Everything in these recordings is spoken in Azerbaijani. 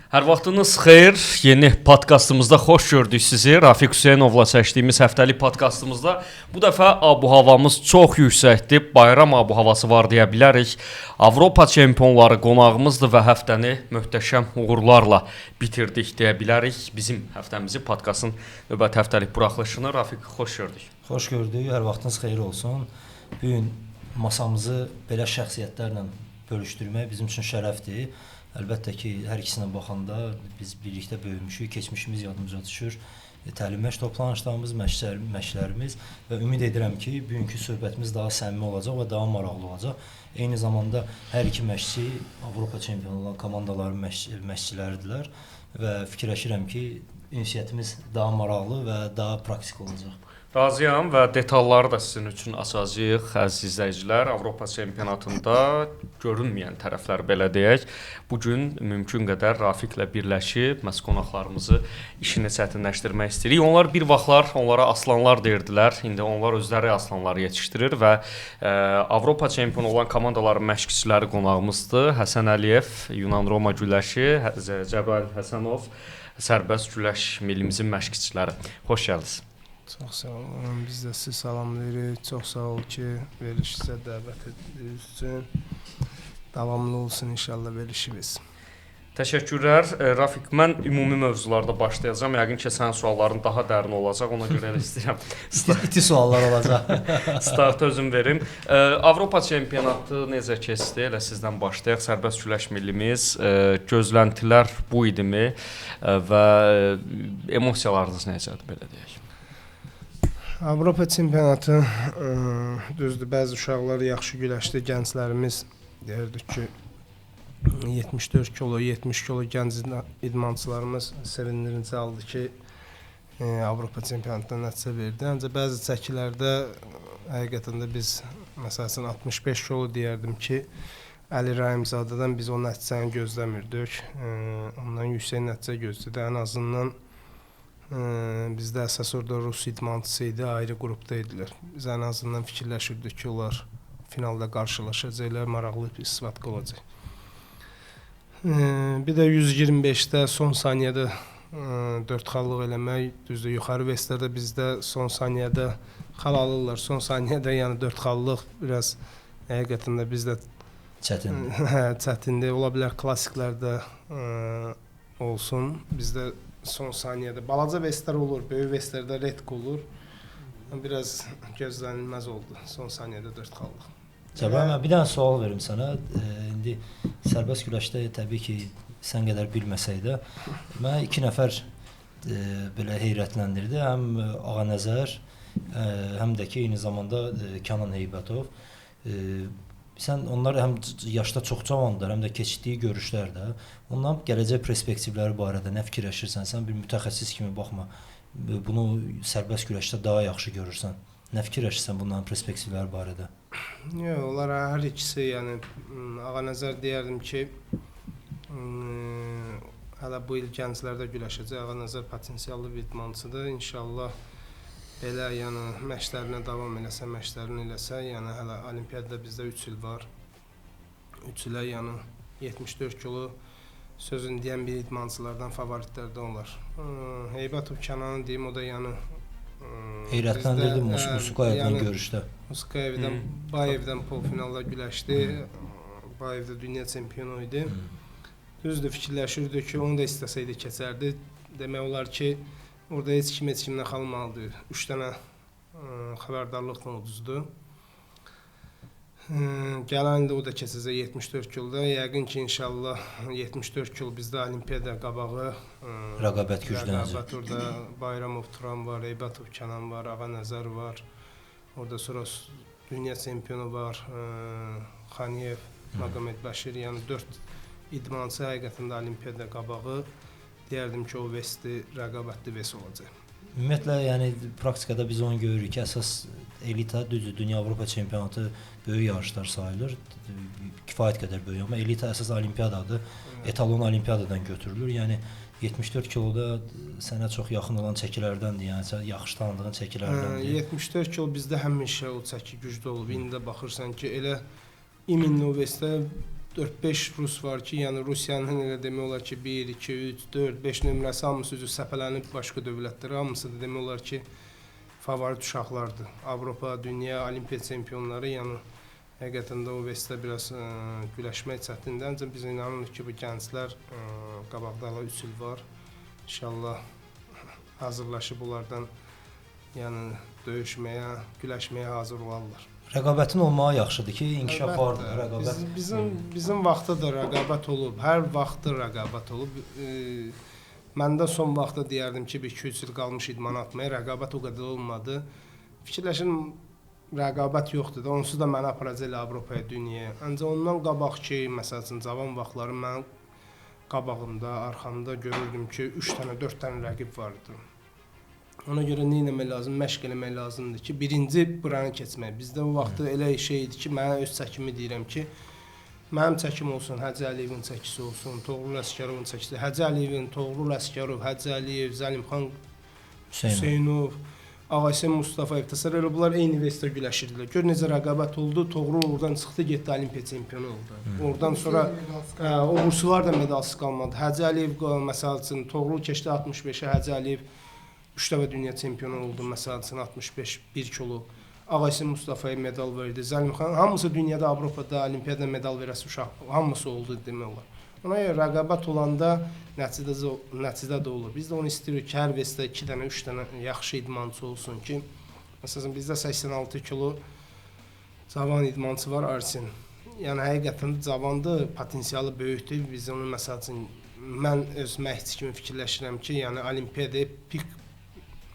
Hər vaxtınız xeyir. Yeni podkastımızda xoş gördük sizi. Rafiq Hüseynovla çəkdiyimiz həftəlik podkastımızda bu dəfə abu-havamız çox yüksəkdir. Bayram abu-havası var deyə bilərik. Avropa çempionları qonağımızdır və həftəni möhtəşəm uğurlarla bitirdik deyə bilərik. Bizim həftəmizi, podkastın növbəti həftəlik buraxılışını. Rafiq, xoş gördük. Xoş gördük. Hər vaxtınız xeyir olsun. Bu gün masamızı belə şəxsiyyətlərlə bölüşdürmək bizim üçün şərəfdir. Əlbəttə ki, hər ikisinə baxanda biz birlikdə böyümüşük, keçmişimiz yadımıza düşür. Təlim məşq toplanışlarımız, məşqlərimiz və ümid edirəm ki, bugünkü söhbətimiz daha səmimi olacaq və daha maraqlı olacaq. Eyni zamanda hər iki məşqçi Avropa çempionu olan komandaların məşqçiləridirlər və fikirləşirəm ki, ünsiyyətimiz daha maraqlı və daha praktik olacaq. Razıyam və detalları da sizin üçün açacağıq, əziz izləyicilər. Avropa çempionatında görünməyən tərəflər, belə deyək. Bu gün mümkün qədər Rafiqlə birləşib məhz qonaqlarımızı işini çətinləşdirmək istəyirik. Onlar bir vaxtlar onlara aslanlar deyirdilər. İndi onlar özləri aslanları yetişdirir və Avropa çempionu olan komandaların məşqçiləri qonağımızdır. Həsən Əliyev, Yunan-Roma güləşi, Cəbrayıl Həsənov, sərbəst güləş millimizin məşqçiləri. Xoş gəldiniz. Çox sağ olun. Biz də sizi salamlayırıq. Çox sağ ol ki, verilişinizə dəvət etdiyiniz üçün. Davamlı olsun inşallah verilişimiz. Təşəkkürlər. Rafiq, mən ümumi mövzularda başlayacağam. Yəqin ki, sənin sualların daha dərin olacaq. Ona görə elə istəyirəm. İti suallar olacaq. Startı özüm verim. Avropa çempionatı necə keçdi? Elə sizdən başlayaq. Sərbəst güləş millimiz, gözləntilər bu idimi və emosiyalarınız necədir, belə deyək? Avropa çempionatı düzdür, bəzi uşaqlar yaxşı güləşdi, gənclərimiz deyirdik ki, 74 kilo, 70 kilo gənc idmançılarımız sevindirici aldı ki, Avropa çempionatında nəticə verdi. Ancaq bəzi çəkilərdə həqiqətən də biz, məsəl üçün 65 kilo deyərdim ki, Əli Rahimzadədən biz o nəticəni gözləmirdik. Ondan yüksək nəticə gözlədi. Ən azından bizdə əsas orada rus idmançısı idi, ayrı qrupda idilər. Biz ən azından fikirləşirdik ki, onlar finalda qarşılaşacaqlar, maraqlı bir isbatqa olacaq. Bir də 125-də son saniyədə 4 xallıq eləmək, düzdür, yuxarı vestlərdə bizdə son saniyədə xal alırlar, son saniyədə yəni 4 xallıq biraz həqiqətən də bizdə çətindir. Çətindir, ola bilər klasiklərdə olsun, bizdə son saniyədə balaca vestlər olur, böyük vestlərdə redk olur. Biraz gözlənilməz oldu son saniyədə 4 xallıq. Cəbrayıl, mən bir dənə sual verim sənə. İndi sərbəst güləşdə təbii ki, sən qədər bilməsək də, mənə iki nəfər belə heyrətləndirdi. Həm Ağanəzər, həm də ki, eyni zamanda Kənan Heybətov. Sən onlar həm yaşda çox cavandılar, həm də keçdiyi görüşlərdə. Onların gələcək perspektivləri barədə nə fikirləşirsən? Sən bir mütəxəssis kimi baxma, bunu sərbəst güləşdə daha yaxşı görürsən. Nə fikirləşirsən bunların perspektivləri barədə? Yox, onlar hər ikisi, yəni Ağanəzər deyərdim ki, hələ bu il gənclərdə güləşəcək. Ağanəzər potensiallı bir idmançıdır. İnşallah belə, yəni məşqlərinə davam eləsə, məşqlərini eləsə, yəni hələ olimpiyadada bizdə 3 il var. 3 ilə yəni 74 kilo sözün deyən bir idmançılardan, favoritlərdən olar. Heybətov Kənanı deyim, o da yəni heyrətləndirdi Musukayevlə yəni, görüşdə. Musukayevdən, Bayevdən polfinalda güləşdi. Bayev də dünya çempionu idi. Düzdür, fikirləşirdi ki, onu da istəsəydi keçərdi. Demək olar ki, orada heç kim heç kimdən xalmalıdır. 3 dənə xəbərdarlıqla uduzdu. Gələn ildə o da keçəcək 74 kiloda. Yəqin ki, inşallah 74 kilo bizdə olimpiyada qabağı rəqabət güclənəcək. Rəqabət orada Bayramov Turan var, Heybətov Kənan var, Ağanəzər var. Orada sonra dünya çempionu var, Xaniyev, Magomed Bəşir. Yəni 4 idmançı həqiqətən də olimpiyada qabağı deyərdim ki, o vesti rəqabətli ves olacaq. Ümumiyyətlə, yəni praktikada biz onu görürük ki, əsas elita, düzdür, dünya Avropa çempionatı böyük yarışlar sayılır, kifayət qədər böyük, amma elita əsas olimpiyadadır, etalon olimpiyadadan götürülür. Yəni 74 kiloda sənə çox yaxın olan çəkilərdəndir, yəni yaxşı tanıdığın çəkilərdəndir. 74 kilo bizdə həmişə o çəki güclü olub. İndi də baxırsan ki, elə iminli o vestdə 4-5 rus var ki, yəni Rusiyanın elə demək olar ki, 1, 2, 3, 4, 5 nömrəsi hamısı üzü səpələnib başqa dövlətlərə, hamısı da demək olar ki, favorit uşaqlardır. Avropa, dünya, olimpiya çempionları, yəni həqiqətən də o vestdə biraz güləşmək çətindir. Ancaq biz inanırıq ki, bu gənclər qabaqda hələ 3 il var. İnşallah hazırlaşıb onlardan, yəni döyüşməyə, güləşməyə hazır olarlar. Rəqabətin olmağı yaxşıdır ki, inkişaf vardır, rəqabət. Bizim vaxtda da rəqabət olub, hər vaxtda rəqabət olub. Məndə son vaxtda deyərdim ki, bir 2-3 il qalmış idman atmaya, rəqabət o qədər olmadı. Fikirləşin, rəqabət yoxdur da, onsuz da məni aparacaq elə Avropaya, dünyaya. Ancaq ondan qabaq ki, məsəl üçün, cavan vaxtları mən qabağımda, arxamda görürdüm ki, 3 dənə, 4 dənə rəqib vardı. Ona görə nə etmək lazım? Məşq eləmək lazımdır ki, birinci buranı keçmək. Bizdə o vaxtı elə şey idi ki, mənə öz çəkimi deyirəm ki, mənim çəkim olsun, Hacı Əliyevin çəkisi olsun, Toğrul Əsgərovun çəkisi, Hacı Əliyevin, Toğrul Əsgərov, Hacı Əliyev, Zəlimxan Hüseynov, Ağahüseyn Mustafayev, təsəvvür elə bunlar eyni vestdə güləşirdilər. Gör necə rəqabət oldu, Toğrul oradan çıxdı, getdi olimpiya çempionu oldu. Oradan sonra o bursular da medalsız qalmadı. Hacı Əliyev, məsəl üçün, Toğrul keçdi 65-ə, Hacı Əliyev 3 dəfə dünya çempionu oldu, məsəl üçün 65 1 kilo. Ağahüseyn Mustafayev medal verdi. Zəlimxan, hamısı dünyada, Avropada, olimpiyada medal verəsi uşaq, hamısı oldu demək olar. Ona görə rəqabət olanda nəticədə də olur. Biz də onu istəyirik ki, hər vestdə 2 dənə, 3 dənə yaxşı idmançı olsun ki, məsələn, bizdə 86 kilo cavan idmançı var, Arsin. Yəni, həqiqətən də cavandır, potensialı böyükdür. Biz onu, məsəl üçün, mən öz məhçi kimi fikirləşirəm ki, yəni, olimpiyada pik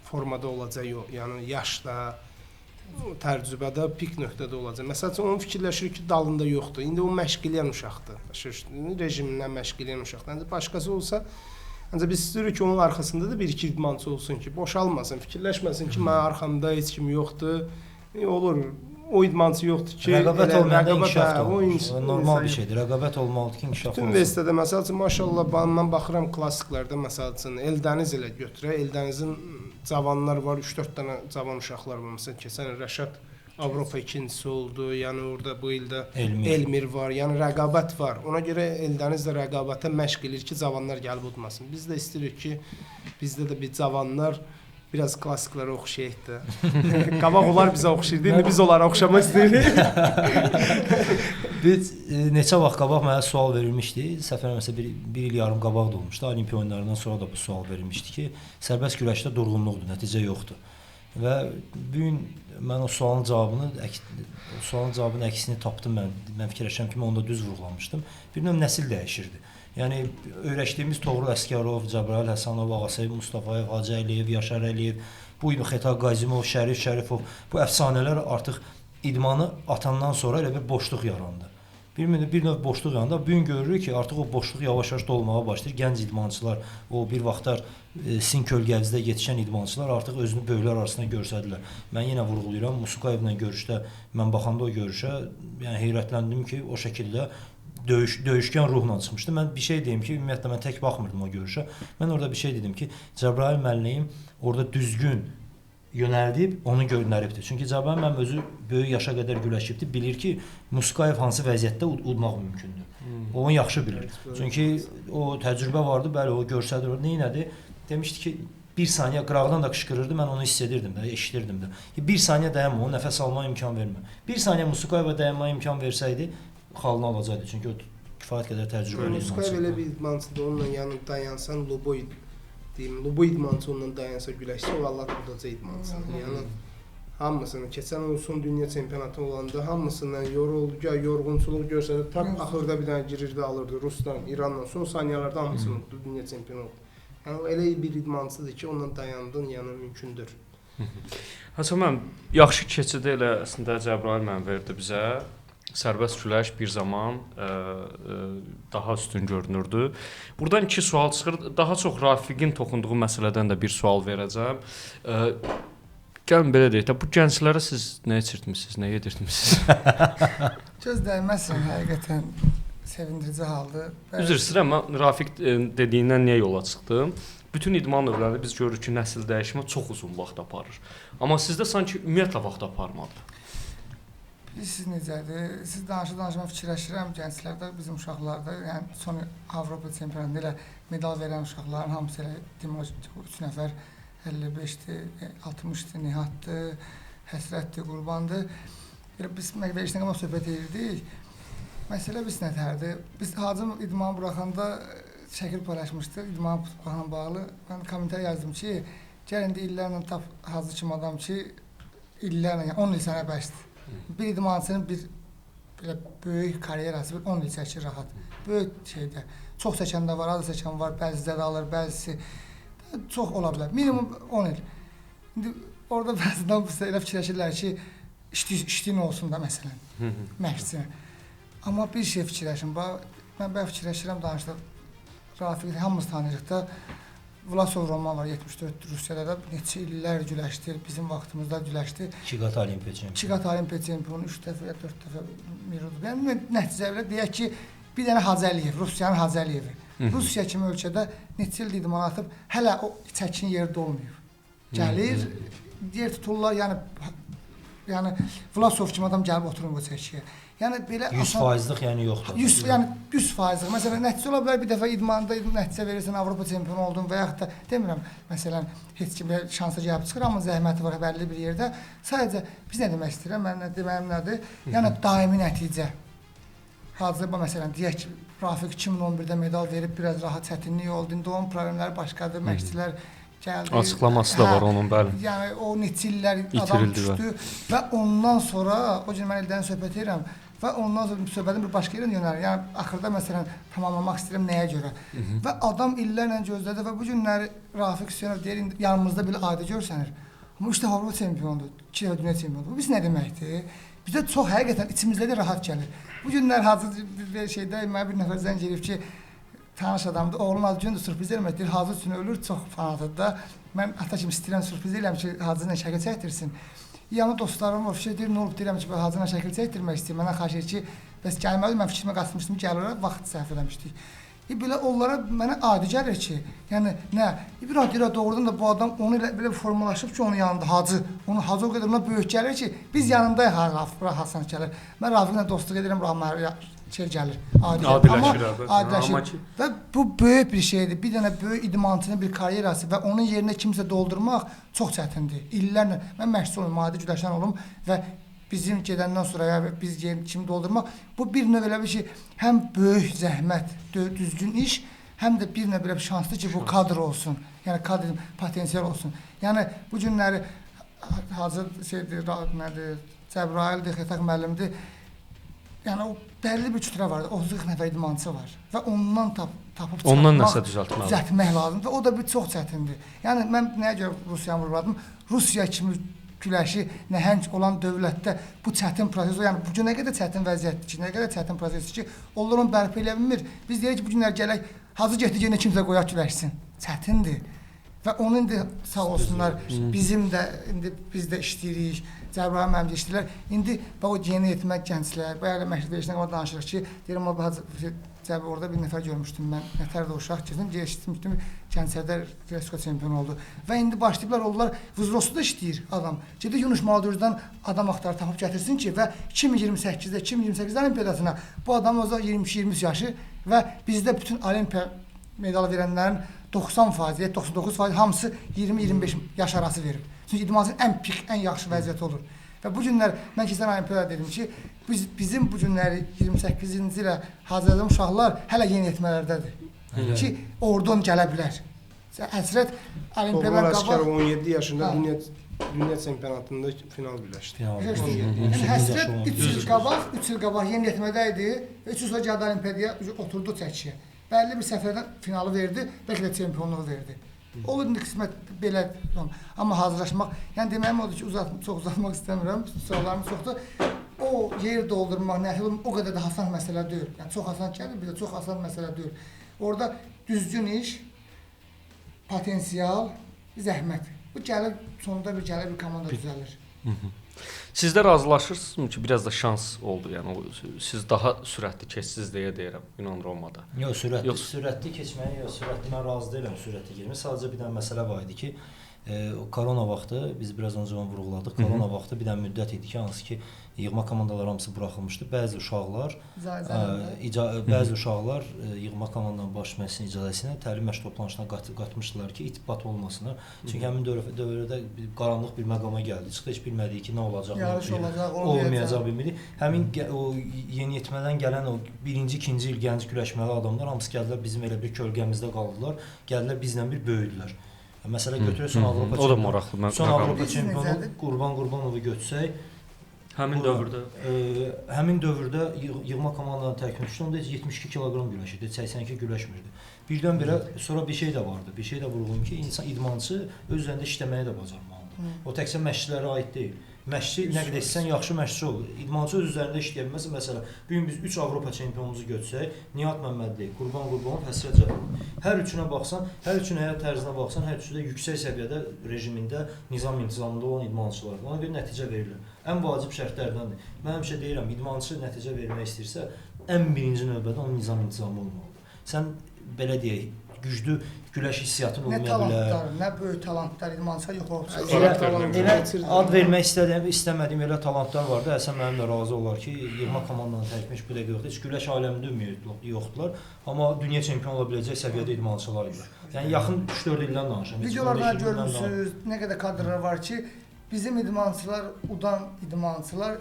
formada olacaq, yox, yəni yaşda, təcrübədə pik nöqtədə olacaq. Məsəl üçün, onu fikirləşir ki, dalında yoxdur. İndi o məşq eləyən uşaqdır. Rejimindən məşq eləyən uşaqdır. Ancaq başqası olsa, ancaq biz istəyirik ki, onun arxasında da bir-iki idmançı olsun ki, boşalmasın, fikirləşməsin ki, mənim arxamda heç kim yoxdur. Olur, o idmançı yoxdur ki, rəqabət olmayanda inkişaf da olur. Normal bir şeydir. Rəqabət olmalıdır ki, inkişaf olsun. Bütün vestədə, məsəl üçün, maşallah, mən baxıram klassiklərdə, məsəl üçün, Eldəniz elə götürək. Eldənizin cavanlar var, 3-4 dənə cavan uşaqlar var. Məsələn, keçən il Rəşad Avropa ikincisi oldu. Yəni orada bu ildə Elmir var. Yəni rəqabət var. Ona görə Eldəniz də rəqabətə məşq eləyir ki, cavanlar gəlib udmasın. Biz də istəyirik ki, bizdə də bir cavanlar biraz klassiklərə oxşayaq da. Qabaq onlar bizə oxşayırdı, indi biz onlara oxşamaq istəyirik. Biz neçə vaxt qabaq mənə sual verilmişdi. Səhv eləmirəmsə bir il yarım qabaq da olmuşdu. Olimpiya oyunlarından sonra da bu sual verilmişdi ki, sərbəst güləşdə durğunluqdur, nəticə yoxdur. Və bu gün mən o sualın cavabını əksini tapdım mən. Mən fikirləşirəm ki, mən onda düz vurğulamışdım. Bir növ nəsil dəyişirdi. Yəni öyrəşdiyimiz Toğrul Əsgərov, Cəbrayıl Həsənov, Ağasəid Mustafayev, Hacı Əliyev, Yaşar Əliyev, bu Xəta Qazimov, Şərif Şərifov, bu əfsanələr artıq idmanı atandan sonra elə bir boşluq yarandı. Bir növ boşluq yarandı. Bu gün görürük ki, artıq o boşluq yavaş-yavaş dolmağa başlayır. Gənc idmançılar, o bir vaxtlar sizin kölgənizdə yetişən idmançılar artıq özünü böyüklər arasında göstərdilər. Mən yenə vurğulayıram, Musukayevlə görüşdə, mən baxanda o görüşə, yəni heyrətləndim ki, o şəkildə döyüşkən ruhla çıxmışdı. Mən bir şey deyim ki, ümumiyyətlə mən tək baxmırdım o görüşə. Mən orada bir şey dedim ki, Cəbrayıl müəllim orada düzgün yönəldib, onu göndəribdir. Çünki Cəbrayıl müəllim özü böyük yaşa qədər güləşibdir, bilir ki, Musukayev hansı vəziyyətdə udmaq mümkündür. O onu yaxşı bilir. Çünki o təcrübə vardı, bəli, o görsədir. Nə elədi? Demişdi ki, bir saniyə qıraqdan da qışqırırdı, mən onu hiss edirdim də, eşidirdim də. Bir saniyə dayanma, o nəfəs almağa imkan vermə. Bir saniyə Musukayeva dayanmağa imkan versəydi, xalını alacaqdı. Çünki o kifayət qədər təcrübəli idmançıdır. Musukayev elə bir idmançıdır, onunla yəni dayansan, Loboy deyim, Loboy idmançı onunla dayansa, güləşsə, o vallah udacaq idmançıdır. Yəni hamısını, keçən o son dünya çempionatı olanda hamısından yoruldu, yorğunçuluq göstərdi, tap axırda bir dənə girirdi, alırdı Rusdan, İrandan, son saniyələrdə hamısını uddu, dünya çempionu oldu. Yəni o elə bir idmançıdır ki, onunla dayandın, yəni mümkündür. Həsən müəllim, yaxşı keçidi elə əslində Cəbrayıl müəllim verdi bizə. Sərbəst güləş bir zaman daha üstün görünürdü. Buradan iki sual çıxır. Daha çox Rafiqin toxunduğu məsələdən də bir sual verəcəm. Gəlin belə deyək də, bu gənclərə siz nə içirtmisiniz, nə yedirtmisiniz? Göz dəyməsin, həqiqətən sevindirici haldır. Üzr istəyirəm, mən Rafiq dediyindən niyə yola çıxdım? Bütün idman növlərində biz görürük ki, nəsil dəyişimi çox uzun vaxt aparır. Amma sizdə sanki ümumiyyətlə vaxt aparmadı. Bilirsiniz necədir? Siz danışa-danışa mən fikirləşirəm gənclərdə, bizim uşaqlarda, yəni son Avropa çempionatında elə medal verən uşaqların hamısı elə demək 3 nəfər 55-dir, 60-dır, Nihatdır, Həsrətdir, Qurbandır. Elə biz verilişdən qabaq söhbət edirdik. Məsələ biz nətərdir? Biz Hacım idmanı buraxanda şəkil paylaşmışdıq, idmanı buraxanla bağlı. Mən kommentar yazdım ki, gəl indi illərlə tap Hacı kimi adam ki, illərlə, yəni 10 il sənə bəsdir. Bir idmançının bir belə böyük karyerası bir 10 il çəkir rahat. Böyük şeydə. Çox çəkən də var, az çəkən var, bəziləri alır, bəzisi çox ola bilər. Minimum 10 il. İndi orada bəzidən elə fikirləşirlər ki, işdiyin olsun da məsələn, məşqçi. Amma bir şey fikirləşin, mən bəy fikirləşirəm, danışda Rafiq hamımız tanıyırıq da. Vlasov Roman var, 74 Rusiyada da neçə illər güləşdi, bizim vaxtımızda güləşdi. 2 qat olimpiya çempionu. 2 qat olimpiya çempionu, 3 dəfə, 4 dəfə mirud. Yəni nəticə belə deyək ki, bir dənə Hacı Əliyev, Rusiyanın Hacı Əliyevi. Rusiya kimi ölkədə neçə ildir idman atıb, hələ o çəkin yerdə olmayıb. Gəlir, yer tuturlar, yəni Vlasov kimi adam gəlib oturur bu çəkiyə. Yəni belə 100%lıq yəni yoxdur. 100 yəni 100%lıq. Məsələn, nəticə ola bilər bir dəfə idmanda nəticə verirsən, Avropa çempionu oldun və yaxud da demirəm, məsələn, heç kim şansa gəlib çıxır, amma zəhməti var bəlli bir yerdə. Sadəcə biz nə demək istəyirəm? Mən nə deməyim nədir? Yəni daimi nəticə. Hazırda məsələn deyək ki, Rafiq 2011-də medal verib, biraz rahat çətinlik oldu. İndi onun problemləri başqadır, məşqçilər gəldi. Açıqlaması da var onun, bəli. Yəni o neçə illər adam düşdü və ondan sonra o gün mən ildən söhbət edirəm və ondan sonra söhbətin bir başqa yerə yönəlir. Yəni axırda məsələn tamamlamaq istəyirəm nəyə görə. Və adam illərlə gözlədi və bu günləri Rafiq Hüseynov deyir, indi yanımızda belə adi görsənir. Amma 3 dəfə Avropa çempionudur, 2 dəfə dünya çempionudur. Bu biz nə deməkdir? Bizə çox həqiqətən içimizdə də rahat gəlir. Bu günlər hazır bir şeydə mənə bir nəfər zəng eləyib ki, tanış adamdır, oğlun adı gündür, sürpriz eləmək, deyir, Hacı üçün ölür, çox fanatıdır da. Mən ata kimi istəyirəm, sürpriz eləyəm ki, Hacı ilə şəkil çəkdirsin. Yanı dostlarım var, şey deyir, nə olub, deyirəm ki, Hacı ilə şəkil çəkdirmək istəyir. Mənə xahiş edir ki, bəs gəlməli, mən fikrimə qatmışdım ki, gəl ora, vaxt sərf eləmişdik. Belə onlara mənə adi gəlir ki, yəni nə, bir ad deyir, doğrudan da bu adam onu elə belə formalaşıb ki, onun yanında Hacı, onun Hacı o qədər ona böyük gəlir ki, biz yanındayıq, rahatsan gəlir. Mən Rafiqlə dostluq edirəm, şey gəlir, adiləşir. Adiləşir. Və bu böyük bir şeydir. Bir dənə böyük idmançının bir karyerası və onun yerinə kimsə doldurmaq çox çətindir. İllərlə, mən məşqçi olum, adi güləşən olum və bizim gedəndən sonra ya biz kimi doldurmaq, bu bir növ elə bir şey, həm böyük zəhmət, düzgün iş, həm də bir növ belə bir şanslı ki, bu kadr olsun, yəni kadr potensial olsun. Yəni bu günləri Hacı şeydir, nədir, Cəbraildir, Xetaq müəllimdir, yəni o bəlli bir kütlə var, 30-40 nəfər idmançı var və ondan tapıb çıxartmaq, ondan nəsə düzəltmək lazımdır və o da bir çox çətindir. Yəni mən nəyə görə Rusiyanı vurğuladım? Rusiya kimi güləşi nəhəng olan dövlətdə bu çətin proses, yəni bu gün nə qədər çətin vəziyyətdir ki, nə qədər çətin prosesdir ki, onlar onu bərpa eləyə bilmir. Biz deyirik ki, bu günlər gələk, Hacı getdi yenə kimsə qoyaq güləşsin. Çətindir. Və onu indi sağ olsunlar, bizim də indi biz də işləyirik, Cəbrayil müəllim də işləyirlər. İndi bax o yeni etmək gənclər, bayaq məşq verilişinə qədər danışırıq ki, deyirəm o Hacı Cəbrayil orada bir nəfər görmüşdüm mən, nətər də uşaq keçdim, eşitmişdim, gənclərdə Respublika çempionu oldu. Və indi başlayıblar, onlar Vuzrosda işləyir adam. Gedir Yunus Maldurdan adam axtarır, tapıb gətirsin ki, və 2028-də, 2028 olimpiyadasına bu adam o zaman 22-23 yaşı və bizdə bütün olimpiya medalı verənlərin 90%, 99% hamısı 20-25 yaş arası verib. Çünki idmançının ən pik, ən yaxşı vəziyyəti olur. Və bu günlər, mən keçən olimpiyada dedim ki, bizim bu günləri 28-ci ilə hazırladığım uşaqlar hələ yeniyetmələrdədir. Ki, oradan gələ bilər. Həsrət olimpiyadan qabaq... Əsgərov 17 yaşında dünya çempionatında final güləşdi. Yəni, Həsrət 3 il qabaq yeniyetmədə idi və 3 il sonra gəldi olimpiyadaya, oturdu çəkiyə. Bəlli bir səfərdən finalı verdi, bəlkə də çempionluğu verdi. Olur indi qismət belə, amma hazırlaşmaq, yəni deməyim odur ki, çox uzatmaq istəmirəm, suallarım çoxdur. O yer doldurmaq, nəticə o qədər də asan məsələ deyil. Yəni çox asan gəlir, bir də çox asan məsələ deyil. Orada düzgün iş, potensial, zəhmət. Bu gəlir, sonunda bir gəlir, bir komanda düzəlir. Siz də razılaşırsınızmı ki, biraz da şans oldu, yəni siz daha sürətli keçsiniz deyə deyirəm Yunan Romada. Yox, sürətli keçməyə, yox, sürətli mən razı deyiləm sürətli keçməyə. Sadəcə bir dənə məsələ var idi ki, korona vaxtı, biz biraz öncə onu vurğuladıq, korona vaxtı bir dənə müddət idi ki, hansı ki, Yığma komandalar hamısı buraxılmışdı. Bəzi uşaqlar bəzi uşaqlar yığma komandanın baş məşqçisinin icazəsi ilə təlim məşq toplanışına qatmışdılar ki, itbat olmasınlar. Çünki həmin dövrdə bir qaranlıq bir məqama gəldi. Çıxdı, heç bilmədik ki, nə olacaq, yarış olacaq, olmayacaq bilmirdik. Həmin o yeniyetmədən gələn o birinci, ikinci il gənc güləşməli adamlar hamısı gəldilər bizim elə bir kölgəmizdə qaldılar. Gəldilər bizlə bir böyüdülər. Məsələ götürək son Avropa çempionu. Son Avropa çempionu Qurban Qurbanovu götürsək, həmin dövrdə həmin dövrdə yığma komandanın tərkibində düşdü. Onda heç 72 kiloqram güləşirdi, 82 güləşmirdi. Birdən-birə sonra bir şey də vardı. Bir şey də vurğulayım ki, insan idmançı öz üzərində işləməyi də bacarmalıdır. O təkcə məşqçilərə aid deyil. Məşqçi nə qədər istəsən yaxşı məşqçi olur. İdmançı öz üzərində işləyə bilməsə, məsələ, bu gün biz 3 Avropa çempionumuzu götürsək, Nihat Məmmədli, Qurban Qurbanov, Həsrət Cəfərov. Hər üçünə baxsan, hər üçünün həyat tərzinə baxsan, hər üçü də yüksək səviyyədə rejimində, nizam intizamında olan idmançılardır. Ona görə nəticə verilir. Ən vacib şərtlərdəndir. Mən həmişə deyirəm, idmançı nəticə vermək istəyirsə, ən birinci növbədə onun nizam intizamı olmalıdır. Sən belə deyək, güclü güləş hissiyatın olmaya bilər. Nə talantlar, nə böyük talantlar idmançılar yox olub. Elə ad vermək istəmədiyim elə talantlar vardı. Həsən mənim də razı olar ki, yığma komandanı tərkib etmiş bu dəqiqə yoxdur. Heç güləş aləmində ümumiyyətlə yoxdular. Amma dünya çempionu ola biləcək səviyyədə idmançılar idilər. Yəni yaxın 3-4 ildən danışıram. Videolarda görmüsünüz, nə qədər kadrlar var ki, bizim idmançılar, udan idmançılar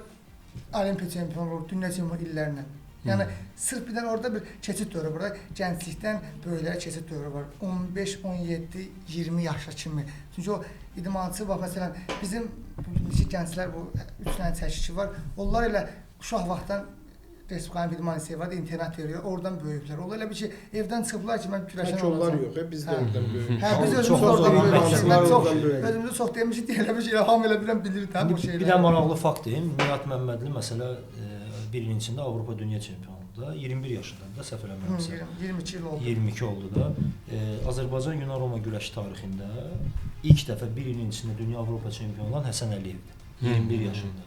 olimpiya çempionu olur, dünya çempionu illərlə. Yəni sırf bir dənə orada bir keçid dövrü var. Gənclikdən böyüklərə keçid dövrü var. 15, 17, 20 yaşa kimi. Çünki o idmançı bax məsələn bizim bugünkü gənclər bu 3 dənə çəkişi var. Onlar elə uşaq vaxtdan Respublikanın idman liseyi var, internat yeri, oradan böyüyüblər. Onlar elə bir ki, evdən çıxıblar ki, mən güləşən olacağam. Onlar yox, biz də oradan böyüyük. Hə, biz özümüz oradan böyüyük. Mən çox özümüzü çox demişik, elə bir şey, hamı elə bilən bilir də bu şeyləri. Bir də maraqlı fakt deyim, Nihat Məmmədli məsələ bir ilin içində Avropa dünya çempionudur. 21 yaşında da səhv eləmirəmsə. 22 il oldu. 22 oldu da. Azərbaycan Yunan Roma güləşi tarixində ilk dəfə bir ilin içində dünya Avropa çempionu olan Həsən Əliyevdir. 21 yaşında.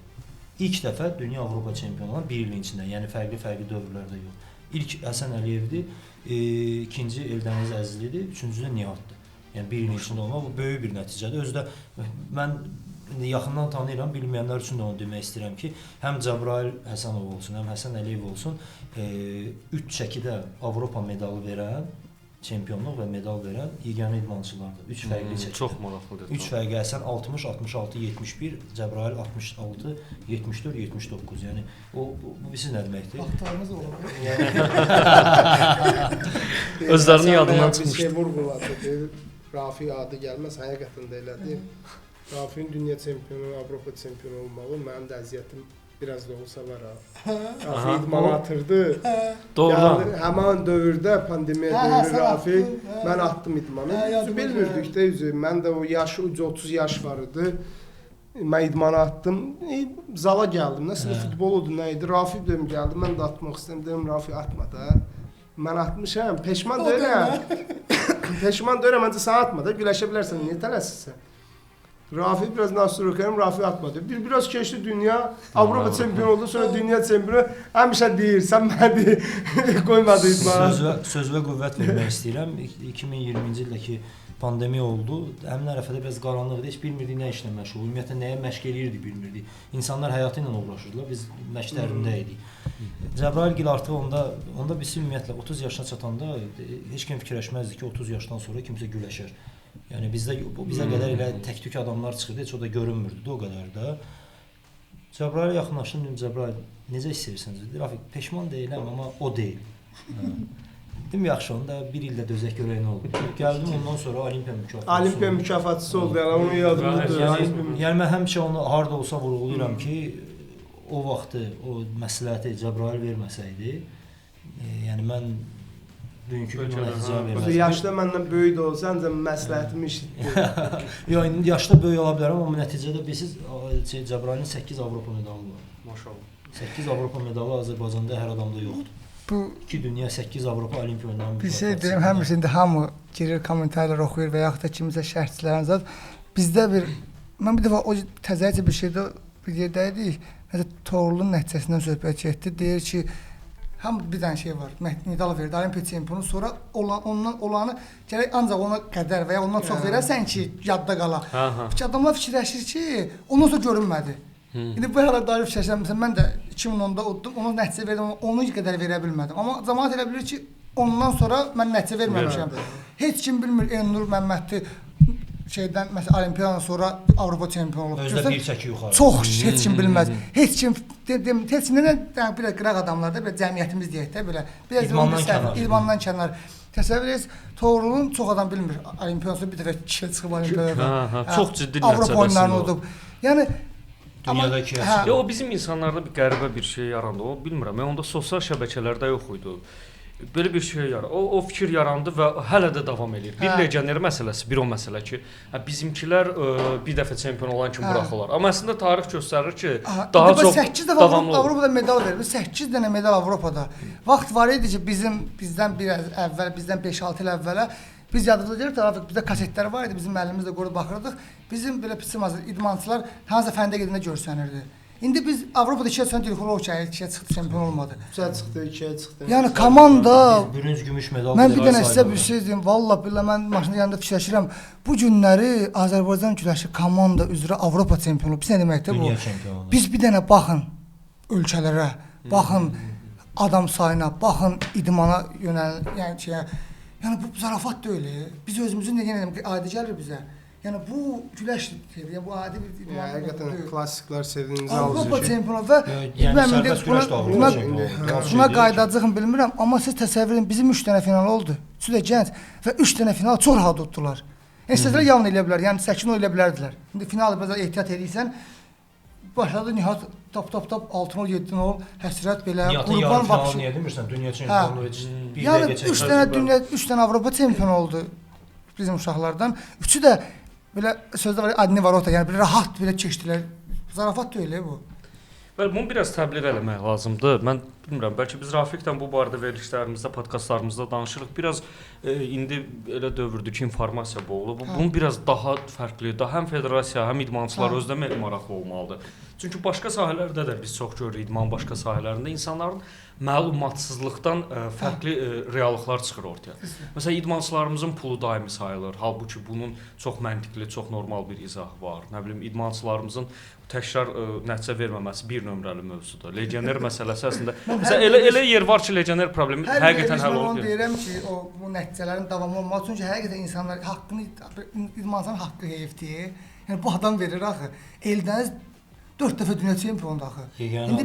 İlk dəfə dünya Avropa çempionu olan bir ilin içində, yəni fərqli-fərqli dövrlərdə yox. İlk Həsən Əliyevdir, ikinci Eldəniz Əzizlidir, üçüncü də Nihatdır. Yəni bir ilin içində olmaq bu böyük bir nəticədir. Özü də mən indi yaxından tanıyıram, bilməyənlər üçün də onu demək istəyirəm ki, həm Cəbrayıl Həsənov olsun, həm Həsən Əliyev olsun, 3 çəkidə Avropa medalı verən, çempionluq və medal verən yeganə idmançılardır. 3 fərqli çəkidə. Çox maraqlıdır. 3 fərqli Həsən 60, 66, 71, Cəbrayıl 66, 74, 79. Yəni o bu bilirsiniz nə deməkdir? Vaxtlarımız olub. Özlərinin yadından çıxmışdı. Bir şey vurğuladı. Rafi adı gəlməz, həqiqətən də elədir. Rafin dünya çempionu, Avropa çempionu olmağı mənim də əziyyətim biraz da olsa var ha. Rafi idmanı atırdı. Doğrudan. Gəldi, həmin dövrdə, pandemiya dövrü Rafi, mən atdım idmanı. Üzü bilmirdik də üzü. Mən də o yaşı, 30 yaş var idi. Mən idmanı atdım. Zala gəldim. Nəsə futbol oldu, nə idi? Rafi dedim gəldi. Mən də atmaq istədim. Dedim Rafi atma da. Mən atmışam. Peşman deyirəm. Peşman deyirəm. Məncə sən atma da. Güləşə bilərsən. Niyə tələsirsən? Rafi biraz nasır oxuyarım, Rafi atmadı. Biraz keçdi dünya, Avropa çempionu oldu, sonra dünya çempionu. Həmişə deyir, sən məni qoymadı idmana. Sözvə qüvvət vermək istəyirəm. 2020-ci ildəki pandemiya oldu. Həmin ərəfədə biraz qaranlıq idi. Heç bilmirdik nə işlə məşğul. Ümumiyyətlə nəyə məşq eləyirdik bilmirdik. İnsanlar həyatı ilə uğraşırdılar. Biz məşqlərində idik. Cəbrayıl Gil artıq onda biz ümumiyyətlə 30 yaşına çatanda heç kim fikirləşməzdi ki, 30 yaşdan sonra kimsə güləşər. Yəni bizdə bizə qədər elə tək-tük adamlar çıxırdı, heç o da görünmürdü də o qədər də. Cəbrayıla yaxınlaşdım, dedim Cəbrayıl, necə hiss edirsən? Dedi, Rafiq, peşman deyiləm, amma o deyil. Dedim, yaxşı, onda bir ildə dözək görək nə olur. Gəldim ondan sonra Olimpiya mükafatçısı. Olimpiya mükafatçısı oldu, yəni onun yadımdadır. Yəni mən həmişə onu harda olsa vurğulayıram ki, o vaxtı o məsləhəti Cəbrayıl verməsəydi, yəni mən bugünkü gün nəticə verməzdim. Yaşda məndən böyük də olsa, ancaq məsləhətimi eşitdi. Yox, indi yaşda böyük ola bilərəm, amma nəticədə bilirsiniz, Cəbrayılın 8 Avropa medalı var. Maşallah. 8 Avropa medalı Azərbaycanda hər adamda yoxdur. Bu 2 dünya, 8 Avropa Olimpiya oyunlarının bir şey deyim, həmişə indi hamı girir, kommentarlar oxuyur və yaxud da kimsə şərhçilərin zat. Bizdə bir mən bir dəfə o təzəcə bir şeydə bir yerdə idik. Nəsə Toğrulun nəticəsindən söhbət getdi. Deyir ki, hamı bir dənə şey var. Medal verdi Olimpiya çempionu, sonra ondan olanı gərək ancaq ona qədər və ya ondan çox verəsən ki, yadda qala. Çünki adamlar fikirləşir ki, ondan sonra görünmədi. İndi bu hələ dair fikirləşirəm. Məsələn, mən də 2010-da uddum, onu nəticə verdim, amma onu qədər verə bilmədim. Amma cəmaət elə bilir ki, ondan sonra mən nəticə verməmişəm. Heç kim bilmir Elnur Məmmədli şeydən, məsələn, olimpiyadan sonra Avropa çempionu olub. Özdə bir çəki yuxarı. Çox heç kim bilməz. Heç kim heç kim nə bir qıraq adamlar da, belə cəmiyyətimiz deyək də belə. Biraz idmandan kənar. İdmandan kənar. Təsəvvür edirsiniz, Toğrulun çox adam bilmir. Olimpiyadan sonra bir dəfə kişiyə çıxıb olimpiyada. Çox ciddi nəticə. Avropa oyunlarını udub. Yəni dünyada ikiyə çıxıb. Ya o bizim insanlarda bir qəribə bir şey yarandı. O bilmirəm. Yəni onda sosial şəbəkələrdə yox idi. Belə bir şey yarandı. O fikir yarandı və hələ də davam eləyir. Bir legioner məsələsi, bir o məsələ ki, bizimkilər bir dəfə çempion olan kimi buraxırlar. Amma əslində tarix göstərir ki, daha çox 8 dəfə Avropada medal verib. 8 dənə medal Avropada. Vaxt var idi ki, bizdən biraz əvvəl, bizdən 5-6 il əvvələ biz yadımıza gəlir, tərəfik bizdə kasetlər var idi, bizim əlimizdə qoyub baxırdıq. Bizim belə pisim idmançılar hansısa fəndə gedəndə görsənirdi. İndi biz Avropada 2-yə çıxan deyirik, o 2-yə çıxdı, çempion olmadı. 3-ə çıxdı, 2-yə çıxdı. Yəni komanda bürünc, gümüş medal. Mən bir dənə sizə bir şey deyim, vallah billah mən maşının yanında fikirləşirəm. Bu günləri Azərbaycan güləşi komanda üzrə Avropa çempionu. Biz nə deməkdir bu? Dünya çempionu. Biz bir dənə baxın ölkələrə, baxın adam sayına, baxın idmana yönəl, yəni şeyə. Yəni bu zarafat deyil. Biz özümüzün nə yenə adi gəlir bizə. Yəni bu güləşdir, yəni bu adi bir idman. Həqiqətən klassiklər sevdiyinizi alır. Avropa çempionu və yəni sərbəst güləş də Avropa çempionu. Buna qayıdacağım bilmirəm, amma siz təsəvvür edin, bizim 3 dənə final oldu. Üçü də gənc və 3 dənə final çox rahat uddular. Yəni istəsələr yalan eləyə bilər, yəni 8-0 eləyə bilərdilər. İndi final biraz ehtiyat eləyirsən, başladı Nihat tap tap tap 6-0 7-0 həsrət belə qurban vapşı. Niyə demirsən dünya çempionu heç bir dəqiqə çəkməz. Yəni 3 dənə dünya, 3 dənə Avropa çempionu oldu bizim uşaqlardan. Üçü də belə sözdə var, adni var orta, yəni bir rahat belə keçdilər. Zarafat deyil bu. Bəli, bunu biraz təbliğ eləmək lazımdır. Mən bilmirəm, bəlkə biz Rafiqlə bu barədə verilişlərimizdə, podkastlarımızda danışırıq. Biraz indi elə dövrdür ki, informasiya boğulub. Bunu biraz daha fərqli, daha həm federasiya, həm idmançılar özdə maraqlı olmalıdır. Çünki başqa sahələrdə də biz çox görürük, idman başqa sahələrində insanların məlumatsızlıqdan fərqli reallıqlar çıxır ortaya. Məsələn, idmançılarımızın pulu daimi sayılır. Halbuki bunun çox məntiqli, çox normal bir izahı var. Nə bilim, idmançılarımızın təkrar nəticə verməməsi bir nömrəli mövzudur. Legioner məsələsi əslində. Məsələn, elə yer var ki, legioner problemi həqiqətən həll olunur. Mən onu deyirəm ki, o bu nəticələrin davamı olmalı. Çünki həqiqətən insanlar haqqını, idmançının haqqı heyfdir. Yəni bu adam verir axı. Eldəniz 4 dəfə dünya çempionudur axı. İndi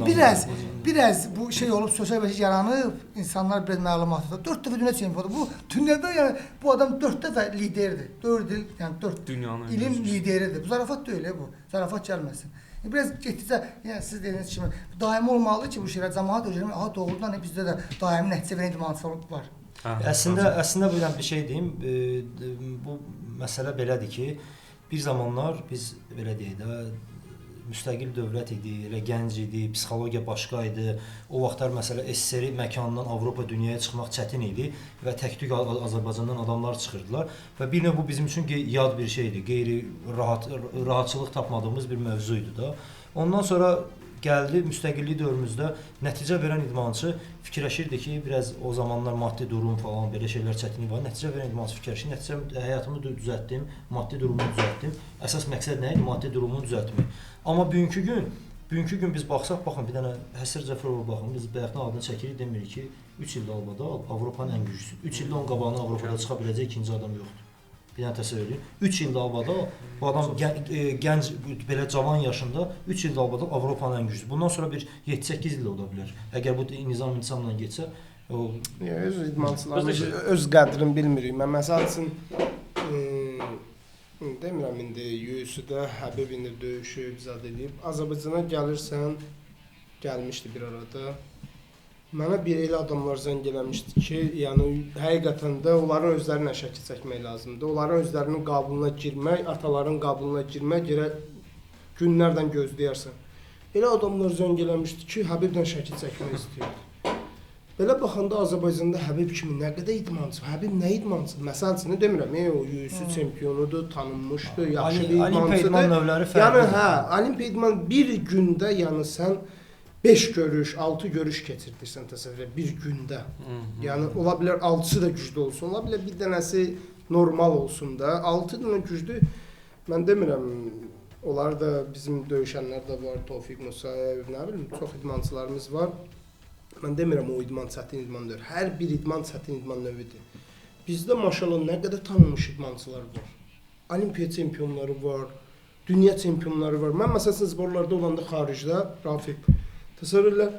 biraz bu şey olub, sosial şəbəkə yaranıb, insanlar biraz məlumatlıdır. 4 dəfə dünya çempionudur. Bu dünyada yəni bu adam 4 dəfə liderdir. 4 il, yəni 4 ilin lideridir. Bu zarafat deyil bu. Zarafat gəlməsin. Biraz getdikcə, yəni siz dediyiniz kimi daimi olmalıdır ki, bu şeylər cəmaət öyrənir. Aha doğrudan bizdə də daimi nəticə verən idmançılar var. Əslində bu bir şey deyim, bu məsələ belədir ki, bir zamanlar biz belə deyək də müstəqil dövlət idi, elə gənc idi, psixologiya başqa idi. O vaxtlar məsələ SSR məkanından Avropa dünyaya çıxmaq çətin idi və tək-tük Azərbaycandan adamlar çıxırdılar və bir növ bu bizim üçün yad bir şey idi, qeyri rahatçılıq tapmadığımız bir mövzu idi da. Ondan sonra gəldi müstəqillik dövrümüzdə nəticə verən idmançı fikirləşirdi ki, biraz o zamanlar maddi durum falan belə şeylər çətinlik var. Nəticə verən idmançı fikirləşir, nəticə həyatımı düzəltdim, maddi durumumu düzəltdim. Əsas məqsəd nə idi? Maddi durumunu düzəltmək. Amma bugünkü gün biz baxsaq, baxın bir dənə Həsrət Cəfərova baxın, biz bayaqdan adını çəkirik, demirik ki, 3 ildə Albada Avropanın ən güclüsü. 3 ildə onun qabağına Avropada çıxa biləcək ikinci adam yoxdur. Bir dənə təsəvvür edin. 3 ildə Albada bu adam gənc belə cavan yaşında 3 ildə Albada Avropanın ən güclüsü. Bundan sonra bir 7-8 ildə ola bilər. Əgər bu nizam intizamla getsə, o öz idmançılarımız öz qədrini bilmirik. Mən məsəl üçün demirəm indi UFC-də Həbib indi döyüşüb, zad eləyib. Azərbaycana gəlirsən, gəlmişdi bir arada. Mənə bir elə adamlar zəng eləmişdi ki, yəni həqiqətən də onların özlərinə şəkil çəkmək lazımdır. Onların özlərinin qabuluna girmək, ataların qabuluna girmək yerə günlərdən gözləyərsən. Elə adamlar zəng eləmişdi ki, Həbiblə şəkil çəkmək istəyirdi. Belə baxanda Azərbaycanda Həbib kimi nə qədər idmançı, Həbib nə idmançı? Məsəl üçün demirəm, o UFC çempionudur, tanınmışdır, yaxşı bir idmançıdır. Olimpiya idman növləri fərqlidir. Yəni hə, olimpiya idman bir gündə, yəni sən 5 görüş, 6 görüş keçirdirsən təsəvvür et, bir gündə. Yəni ola bilər 6-sı da güclü olsun, ola bilər bir dənəsi normal olsun da. 6 dənə güclü, mən demirəm Onlar da bizim döyüşənlər də var, Tofiq Musayev, nə bilim, çox idmançılarımız var. Mən demirəm o idman çətin idman deyil. Hər bir idman çətin idman növüdür. Bizdə maşallah nə qədər tanınmış idmançılar var. Olimpiya çempionları var, dünya çempionları var. Mən məsələn zborlarda olanda xaricdə, Rafiq, təsəvvür elə,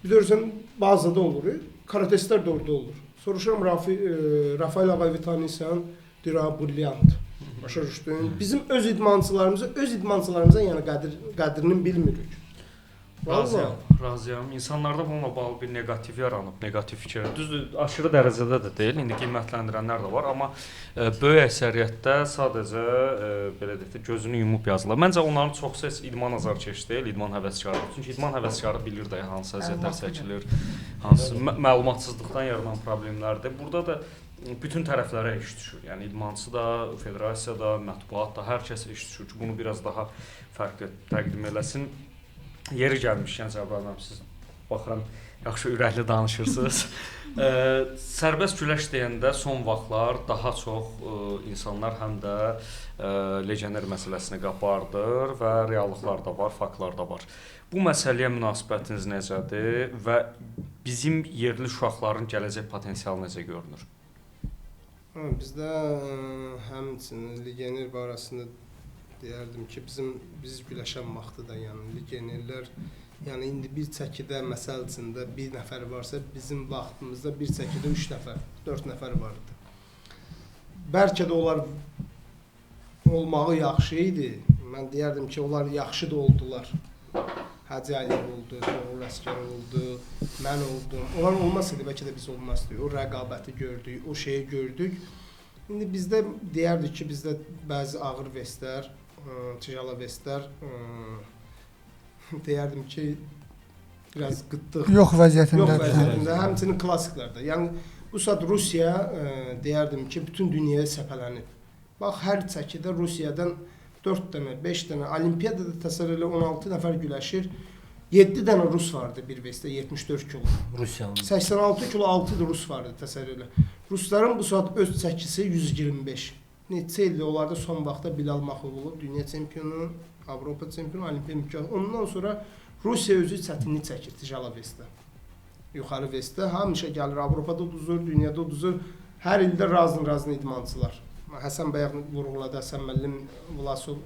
bilirsən bazada olur, karatestlər də orada olur. Soruşuram Rafael Ağayevi tanıyırsan, deyir ha brilliant. Başa düşdün? Bizim öz idmançılarımıza, öz idmançılarımıza yəni qədrini bilmirik. Razıyam, razıyam. İnsanlarda bununla bağlı bir neqativ yaranıb, neqativ fikir. Düzdür, aşırı dərəcədə də deyil, indi qiymətləndirənlər də var, amma böyük əksəriyyətdə sadəcə belə deyək də gözünü yumub yazırlar. Məncə onların çoxu heç idman azarkeş deyil, idman həvəskarı. Çünki idman həvəskarı bilir də hansı əziyyətlər çəkilir, hansı məlumatsızlıqdan yaranan problemlərdir. Burada da bütün tərəflərə iş düşür. Yəni idmançı da, federasiya da, mətbuat da, hər kəsə iş düşür ki, bunu biraz daha fərqli təqdim eləsin. Yeri gəlmişkən Cəbrayıl müəllim, siz baxıram yaxşı ürəkli danışırsınız. Sərbəst güləş deyəndə son vaxtlar daha çox insanlar həm də legioner məsələsini qabardır və reallıqlar da var, faktlar da var. Bu məsələyə münasibətiniz necədir və bizim yerli uşaqların gələcək potensialı necə görünür? Bizdə həmçinin legioner barəsində deyərdim ki, biz güləşən vaxtı da, yəni legionerlər, yəni indi bir çəkidə məsəl üçün də bir nəfər varsa, bizim vaxtımızda bir çəkidə 3 nəfər, 4 nəfər vardı. Bəlkə də onlar olmağı yaxşı idi. Mən deyərdim ki, onlar yaxşı da oldular. Hacı Əliyev oldu, Toğrul Əsgərov oldu, mən oldum. Onlar olmasaydı bəlkə də biz olmazdıq. O rəqabəti gördük, o şeyi gördük. İndi bizdə deyərdik ki, bizdə bəzi ağır vestlər, tijala vestlər, deyərdim ki, biraz qıtlıq. Yox vəziyyətində. Yox vəziyyətində, həmçinin klassiklərdə. Yəni bu saat Rusiya, deyərdim ki, bütün dünyaya səpələnib. Bax, hər çəkidə Rusiyadan 4 dənə, 5 dənə, olimpiyadada təsəvvür elə 16 nəfər güləşir. 7 dənə rus vardı bir vestdə, 74 kilo. Rusiyanın. 86 kilo 6 rus vardı təsəvvür elə. Rusların bu saat öz çəkisi 125. Neçə ildir onlarda son vaxtda Bilal Maxov olub, dünya çempionu, Avropa çempionu, olimpiya mükafatı. Ondan sonra Rusiya özü çətinlik çəkir tijala vestdə. Yuxarı vestdə həmişə gəlir, Avropada uduzur, dünyada uduzur. Hər ildə razın-razın idmançılar. Həsən bayaq vurğuladı, Həsən müəllim Vlasov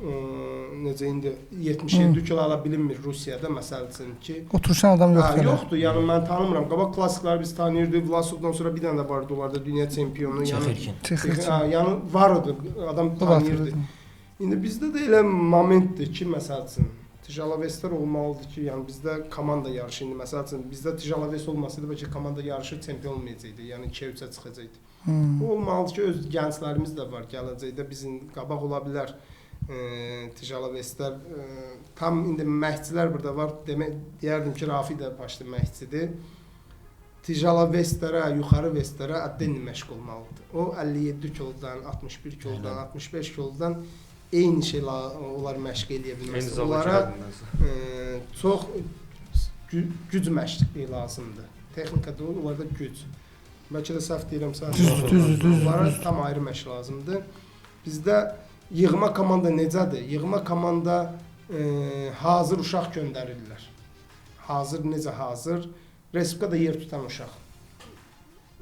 necə indi 77 kilo ala bilinmir Rusiyada məsəl üçün ki. Oturuşan adam yoxdur. Yoxdur, yəni mən tanımıram. Qabaq klassikləri biz tanıyırdıq. Vlasovdan sonra bir dənə də vardı onlarda dünya çempionu. Çexirkin. Yəni var idi, adam tanıyırdı. İndi bizdə də elə momentdir ki, məsəl üçün tijalavestlər olmalıdır ki, yəni bizdə komanda yarışı indi məsəl üçün bizdə tijalavest olmasaydı bəlkə komanda yarışı çempion olmayacaqdı. Yəni 2-3-ə çıxacaqdı. O olmalıdır ki, öz gənclərimiz də var. Gələcəkdə bizim qabaq ola bilər. Tijalavestlər tam indi məhçilər burada var. Demək deyərdim ki, Rafi də başlı məhçidir. Tijalavestlərə, yuxarı vestlərə addenli məşq olmalıdır. O 57 kilodan, 61 kilodan, 65 kilodan eyni şey onlar məşq eləyə bilməz. Onlara çox güc məşqi lazımdır. Texnika deyil, onlarda güc. Bəlkə də səhv deyirəm, səhv. Düzdür. Onlara tam ayrı məşq lazımdır. Bizdə yığma komanda necədir? Yığma komanda hazır uşaq göndərirlər. Hazır necə hazır? Respublikada yer tutan uşaq.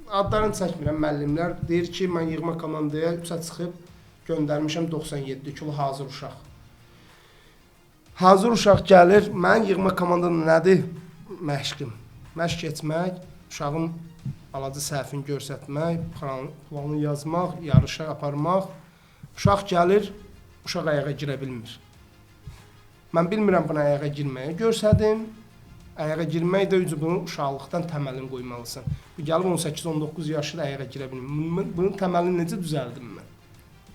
Adlarını çəkmirəm, müəllimlər deyir ki, mən yığma komandaya 3-ə çıxıb göndərmişəm 97 kilo hazır uşaq. Hazır uşaq gəlir, mənim yığma komandam nədir? Məşqim. Məşq etmək, uşağın balaca səhvini göstərmək, planı yazmaq, yarışa aparmaq. Uşaq gəlir, uşaq ayağa girə bilmir. Mən bilmirəm buna ayağa girməyə görsədim. Ayağa girmək də üçün bunu uşaqlıqdan təməlini qoymalısan. Bu gəlib 18-19 yaşında ayağa girə bilmir. Bunun təməlini necə düzəldim mən?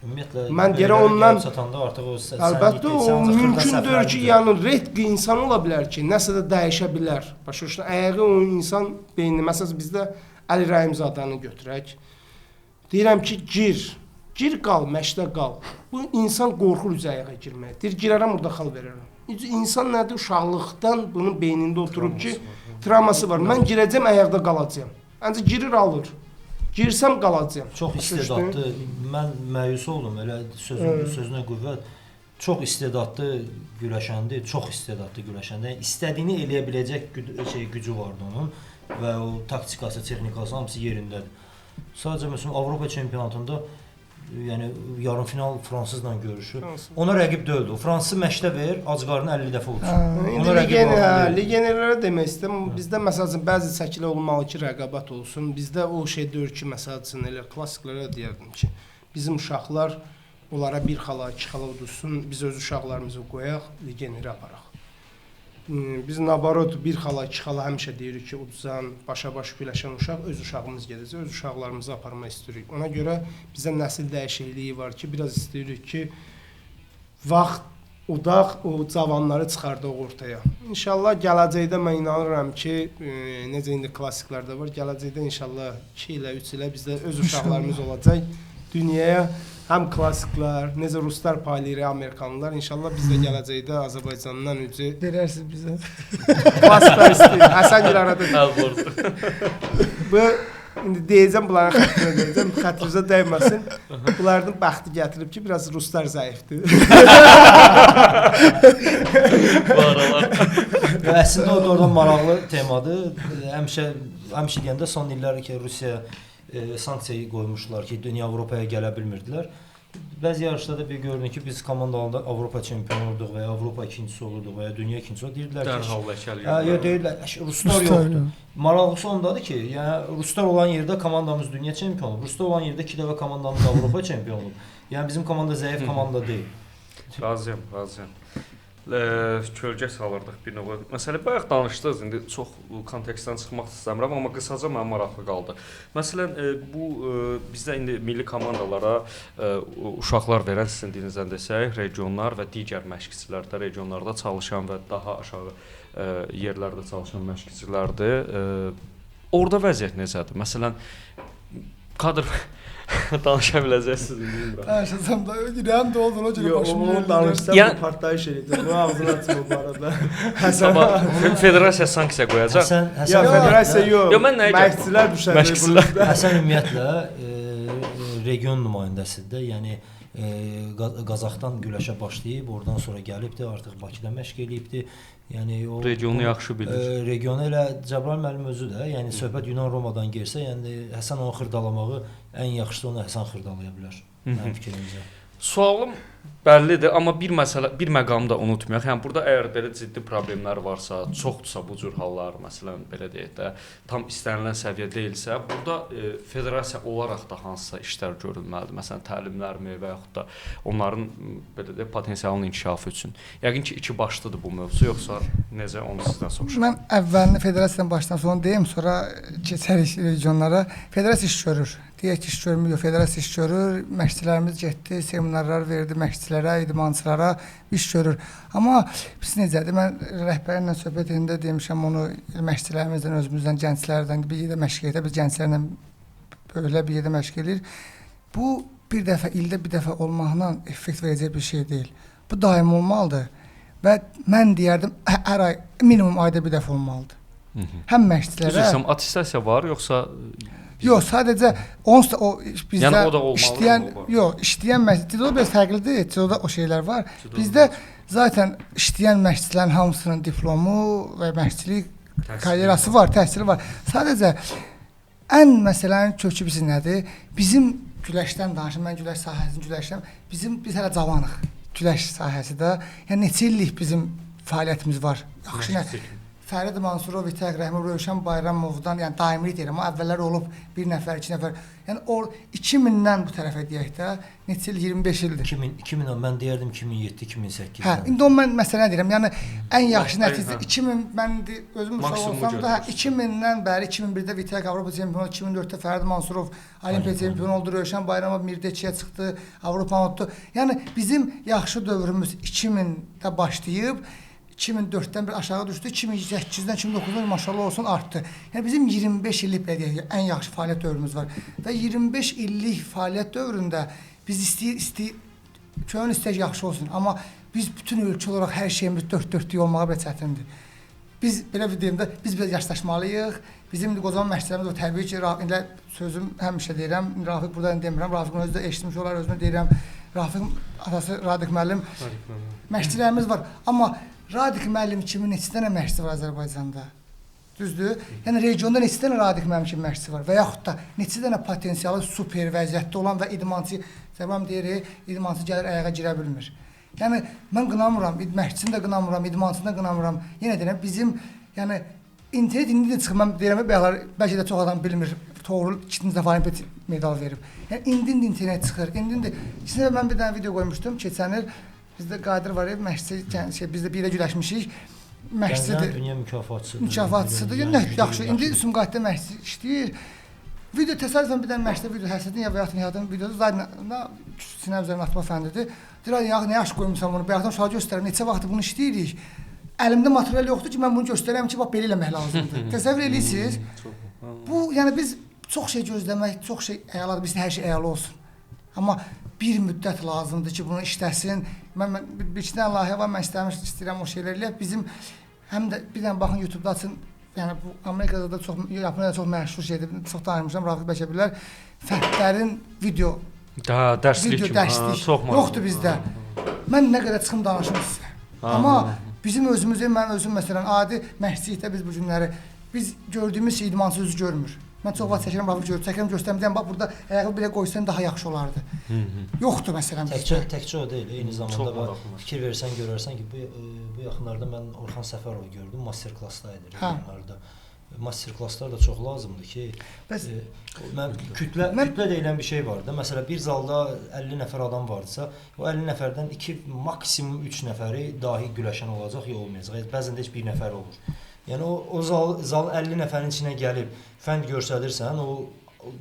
Ümumiyyətlə, mən gərək ondan çatanda artıq o əlbəttə o mümkündür ki, yəni reddi insan ola bilər ki, nəsə də dəyişə bilər. Başa düşdün? Ayağı o insan beynini, məsələn bizdə Əli Rəhimzadəni götürək. Deyirəm ki, gir. Gir qal, məşqdə qal. Bu insan qorxur üzə ayağa girməyə. Deyir, girərəm, orada xal verərəm. İnsan nədir? Uşaqlıqdan bunun beynində oturub ki, travması var. Mən girəcəm, ayaqda qalacağam. Ancaq girir, alır. Girsəm qalacağam. Çox istedadlı. Mən məyus oldum. Elə sözünə qüvvət. Çox istedadlı güləşəndi, çox istedadlı güləşəndi. Yəni, istədiyini eləyə biləcək gücü vardı onun və o taktikası, texnikası hamısı yerindədir. Sadəcə məsələn Avropa çempionatında, yəni yarımfinal fransızla görüşü. Ona rəqib deyildi. O Fransızı məşqdə ver, ac qarnına 50 dəfə udsun. Ona rəqib legionerlərə demək istəyirəm. Bizdə məsəl üçün bəzi çəkilər olmalı ki, rəqabət olsun. Bizdə o şey deyir ki, məsəl üçün elə klassiklərə deyərdim ki, bizim uşaqlar onlara bir xala, iki xala uduzsun, biz öz uşaqlarımızı qoyaq, legioneri aparaq. Biz nabarot bir xala, iki xala həmişə deyirik ki, uduzan, başa-baş güləşən uşaq öz uşağımız gedəcək, öz uşaqlarımızı aparmaq istəyirik. Ona görə bizə nəsil dəyişikliyi var ki, biraz istəyirik ki, vaxt udaq, o cavanları çıxardaq ortaya. İnşallah gələcəkdə mən inanıram ki, necə indi klassiklərdə var, gələcəkdə inşallah 2 ilə, 3 ilə bizdə öz uşaqlarımız olacaq. Dünyaya həm klassiklər, necə ruslar paylayır, amerikanlılar, inşallah biz də gələcəkdə Azərbaycandan ücü verərsiniz bizə. Klassiklər istəyir. Həsən Gül arada. Bu indi deyəcəm, bunların xətrinə deyəcəm, xətrinizə dəyməsin. Bunların bəxti gətirib ki, biraz ruslar zəifdir. Bu aralar. Əslində o da oradan maraqlı temadır. Həmişə deyəndə son illər ki, Rusiya sanksiyayı qoymuşlar ki, dünya Avropaya gələ bilmirdilər. Bəzi yarışlarda bir görünür ki, biz komandalarda Avropa çempionu olurduq və ya Avropa ikincisi olurduq və ya dünya ikincisi olurduq. Deyirdilər ki, dərhal ləkəliyirlər. Yox, deyirlər, ruslar yoxdur. Maraqlısı ondadır ki, yəni ruslar olan yerdə komandamız dünya çempionu olub. Ruslar olan yerdə 2 dəfə komandamız Avropa çempionu olub. Yəni bizim komanda zəif komanda deyil. Razıyam, razıyam. Kölgə salırdıq bir növə. Məsələn, bayaq danışdınız, indi çox kontekstdən çıxmaq istəmirəm, amma qısaca mənə maraqlı qaldı. Məsələn, bu bizdə indi milli komandalara uşaqlar verən, sizin dilinizdən desək, regionlar və digər məşqçilərdə, regionlarda çalışan və daha aşağı yerlərdə çalışan məşqçilərdir. Orada vəziyyət necədir? Məsələn, kadr danışa biləcəksiniz bilmirəm. Danışasam da ürəyim doldur, o görə başım yerində. Yox, danışsam yəni, bu partlayış eləyəcək. Bunu ağzını açma bu arada. Həsən federasiya sanksiya qoyacaq. Həsən ya federasiya yox. Yox, mən nəyə məşqçilər düşəcək bunun. Həsən ümumiyyətlə region nümayəndəsidir də. Yəni Qazaxdan güləşə başlayıb, oradan sonra gəlibdi, artıq Bakıda məşq eləyibdi. Yəni o regionu yaxşı bilir. Regionu elə Cəbrayıl müəllim özü də, yəni söhbət Yunan Romadan gəlsə, yəni Həsən onu xırdalamağı ən yaxşısı onu Həsən xırdalaya bilər. Mənim fikrimcə. Sualım bəllidir, amma bir məsələ, bir məqamı da unutmayaq. Yəni burada əgər belə ciddi problemlər varsa, çoxdursa bu cür hallar, məsələn, belə deyək də, tam istənilən səviyyə deyilsə, burada federasiya olaraq da hansısa işlər görülməlidir. Məsələn, təlimlərmi və yaxud da onların belə deyək, potensialının inkişafı üçün. Yəqin ki, iki başlıdır bu mövzu, yoxsa necə, onu sizdən soruşuram. Mən əvvəlini federasiyadan başdan sonu deyim, sonra keçərik regionlara. Federasiya iş görür. Deyək ki, iş görmür, federasiya iş görür, məşqçilərimiz getdi, seminarlar verdi məşqçilərə, idmançılara, iş görür. Amma biz necədir, mən rəhbərimlə söhbət edəndə demişəm onu, məşqçilərimizdən, özümüzdən, gənclərdən bir yerdə məşq edir, biz gənclərlə böyüklər bir yerdə məşq edir. Bu bir dəfə, ildə bir dəfə olmaqla effekt verəcək bir şey deyil. Bu daim olmalıdır və mən deyərdim, hər ay, minimum ayda bir dəfə olmalıdır. Həm məşqçilərə... Üzr istəyirəm, attestasiya var, yoxsa... Yox, sadəcə onsuz da o bizdə yəni o da olmalı, işləyən, yox, işləyən məşqçi, Cidoda biraz fərqlidir, Cidoda o şeylər var. Cidoda bizdə zaten işləyən məşqçilərin hamısının diplomu və məşqçilik karyerası var, təhsili var. Sadəcə ən məsələnin kökü bizim nədir? Bizim güləşdən danışım, mən güləş sahəsini güləşəm. Biz hələ cavanıq güləş sahəsi də. Yəni neçə illik bizim fəaliyyətimiz var. Yaxşı nə? Fərid Mansurov, İtək Rəhimov, Rövşən Bayramovdan, yəni daimilik deyirəm, amma əvvəllər olub bir nəfər, iki nəfər. Yəni o 2000-dən bu tərəfə deyək də, neçə il, 25 ildir. 2000, mən deyərdim 2007, 2008. Hə, indi o mən məsələ deyirəm, yəni ən yaxşı nəticə 2000, mən indi özüm uşaq olsam da, hə, 2000-dən bəri 2001-də Vitək Avropa çempionu, 2004-də Fərid Mansurov Olimpiya çempionu oldu, Rövşən Bayramov Mirdəçiyə çıxdı, Avropanı utdu. Yəni bizim yaxşı dövrümüz 2000-də başlayıb 2004-dən bir aşağı düşdü, 2008-dən 2009-dan maşallah olsun artdı. Yəni bizim 25 illik belə deyək, ən yaxşı fəaliyyət dövrümüz var. Və 25 illik fəaliyyət dövründə biz istəyir, könül istəyir yaxşı olsun, amma biz bütün ölkə olaraq hər şeyimiz dörd-dörtlük olmağa belə çətindir. Biz belə bir deyim də, biz biraz yaşlaşmalıyıq. Bizim qocaman məşqçilərimiz var, təbii ki, indi sözüm həmişə deyirəm, Rafiq buradan demirəm, Rafiqin özü də eşitmiş olar, özünü deyirəm. Rafiq atası Radik müəllim, məşqçilərimiz var. Amma Radik müəllim kimi neçə dənə məşqçi var Azərbaycanda? Düzdür? Yəni regionda neçə dənə Radik müəllim kimi məşqçi var və yaxud da neçə dənə potensialı super vəziyyətdə olan və idmançı, Zəbam deyir, idmançı gəlir ayağa girə bilmir. Yəni mən qınamıram, məşqçini də qınamıram, idmançını da qınamıram. Yenə deyirəm, bizim yəni internet indi də çıxır, mən deyirəm, bəlkə də çox adam bilmir. Toğrul ikinci dəfə olimpiya medal verib. Yəni indi internet çıxır. İndi içində mən bir dənə video qoymuşdum keçən il. Bizdə Qadir var, məşqçi, şey, biz də bir ilə güləşmişik. Məşqçidir. Dünya mükafatçısıdır. Mükafatçısıdır. Yəni yaxşı. İndi Sumqayıtda məşqçi işləyir. Video təsadüfən bir dənə məşqdə video Həsədin ya və yaxud Nihatın videosu zaten sinə üzərinə atma fəndidir. Deyir, ya nə yaxşı qoymusan bunu. Bayaqdan uşağa göstərirəm. Neçə vaxtdır bunu işləyirik. Əlimdə material yoxdur ki, mən bunu göstərəm ki, bax belə eləmək lazımdır. Təsəvvür edirsiniz? Bu, yəni biz çox şey gözləmək, çox şey əladır, biz hər şey əla olsun. Amma bir müddət lazımdır ki, bunu işləsin. Mən bir iki dənə layihə var, mən istəyirəm o şeyləri eləyək. Bizim həm də bir dənə baxın YouTube-da açın, yəni bu Amerikada da çox, Yaponiyada çox məşhur şeydir, çox tanımışam, Rafiq bəlkə bilər. Fəndlərin video, dərslik video dərslik çox yoxdur bizdə. Mən nə qədər çıxım danışım sizə. Amma bizim özümüzü, mən özüm məsələn adi məşqçilikdə biz bu günləri biz gördüyümüz şey idmançı özü görmür. Mən çox vaxt çəkirəm, Rafiq görür, çəkirəm, göstərəm, deyirəm, bax burada ayağı belə qoysan daha yaxşı olardı. Yoxdur məsələn bizdə. Təkcə o deyil, eyni zamanda fikir versən görərsən ki, bu yaxınlarda mən Orxan Səfərovu gördüm, master-klassda idi regionlarda. Master-klasslar da çox lazımdır ki, bəs mən kütlə deyilən bir şey var da. Məsələn, bir zalda 50 nəfər adam vardısa, o 50 nəfərdən 2, maksimum 3 nəfəri dahi güləşən olacaq ya olmayacaq. Bəzən də heç bir nəfər olur. Yəni o zal 50 nəfərin içinə gəlib fənd göstərirsən, o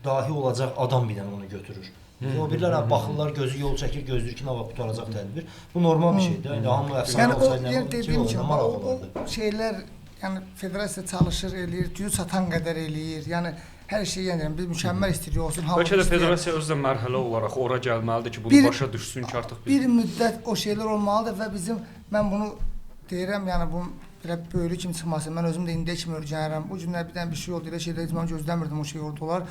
dahi olacaq adam bir dənə onu götürür. O birilər baxırlar, gözü yol çəkir, gözləyir ki, nə vaxt qurtaracaq tədbir. Bu normal bir şeydir. İndi hamı əfsanə olsaydı, yəni dediyim kimi, o şeylər, yəni federasiya çalışır, eləyir, gücü çatan qədər eləyir. Yəni hər şeyi yəni biz mükəmməl istəyirik olsun, hamı. Bəlkə də federasiya özü də mərhələ olaraq ora gəlməlidir ki, bunu başa düşsün ki, artıq biz bir müddət o şeylər olmalıdır və bizim mən bunu deyirəm, yəni bu elə böyülü kimi çıxmasın. Mən özüm də indiyə kimi öyrənirəm. Bu günlər bir dənə bir şey oldu, elə şeylər heç mən gözləmirdim o şey oldu olar.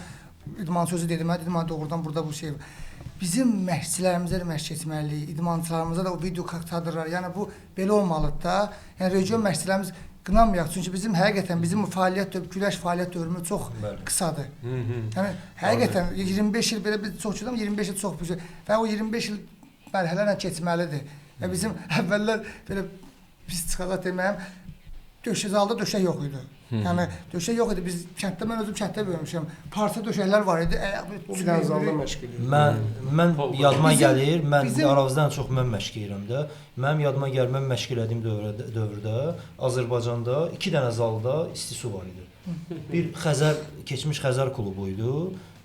İdman sözü dedim, mən dedim, doğrudan burada bu şey var. Bizim məşqçilərimizə də məşq etməliyik, idmançılarımıza da o video kadrlar. Yəni bu belə olmalıdır da. Yəni region məşqçilərimiz qınamayaq. Çünki bizim həqiqətən bizim bu fəaliyyət dövrü, güləş fəaliyyət dövrümüz çox qısadır. Yəni həqiqətən 25 il belə biz çox çox 25 il çox bir şey və o 25 il mərhələlərlə keçməlidir. Və bizim əvvəllər belə pis çıxacaq deməyəm, döşək zalda döşək yox idi. Yəni döşək yox idi. Biz kənddə, mən özüm kənddə böyümüşəm. Parça döşəklər var idi. O bir dənə zalda məşq edirdim. Mən yadıma gəlir, mən aranızdan çox mən məşq edirəm də. Mənim yadıma gəlir, mən məşq elədiyim dövrdə Azərbaycanda 2 dənə zalda isti su var idi. Bir Xəzər, keçmiş Xəzər klubu idi.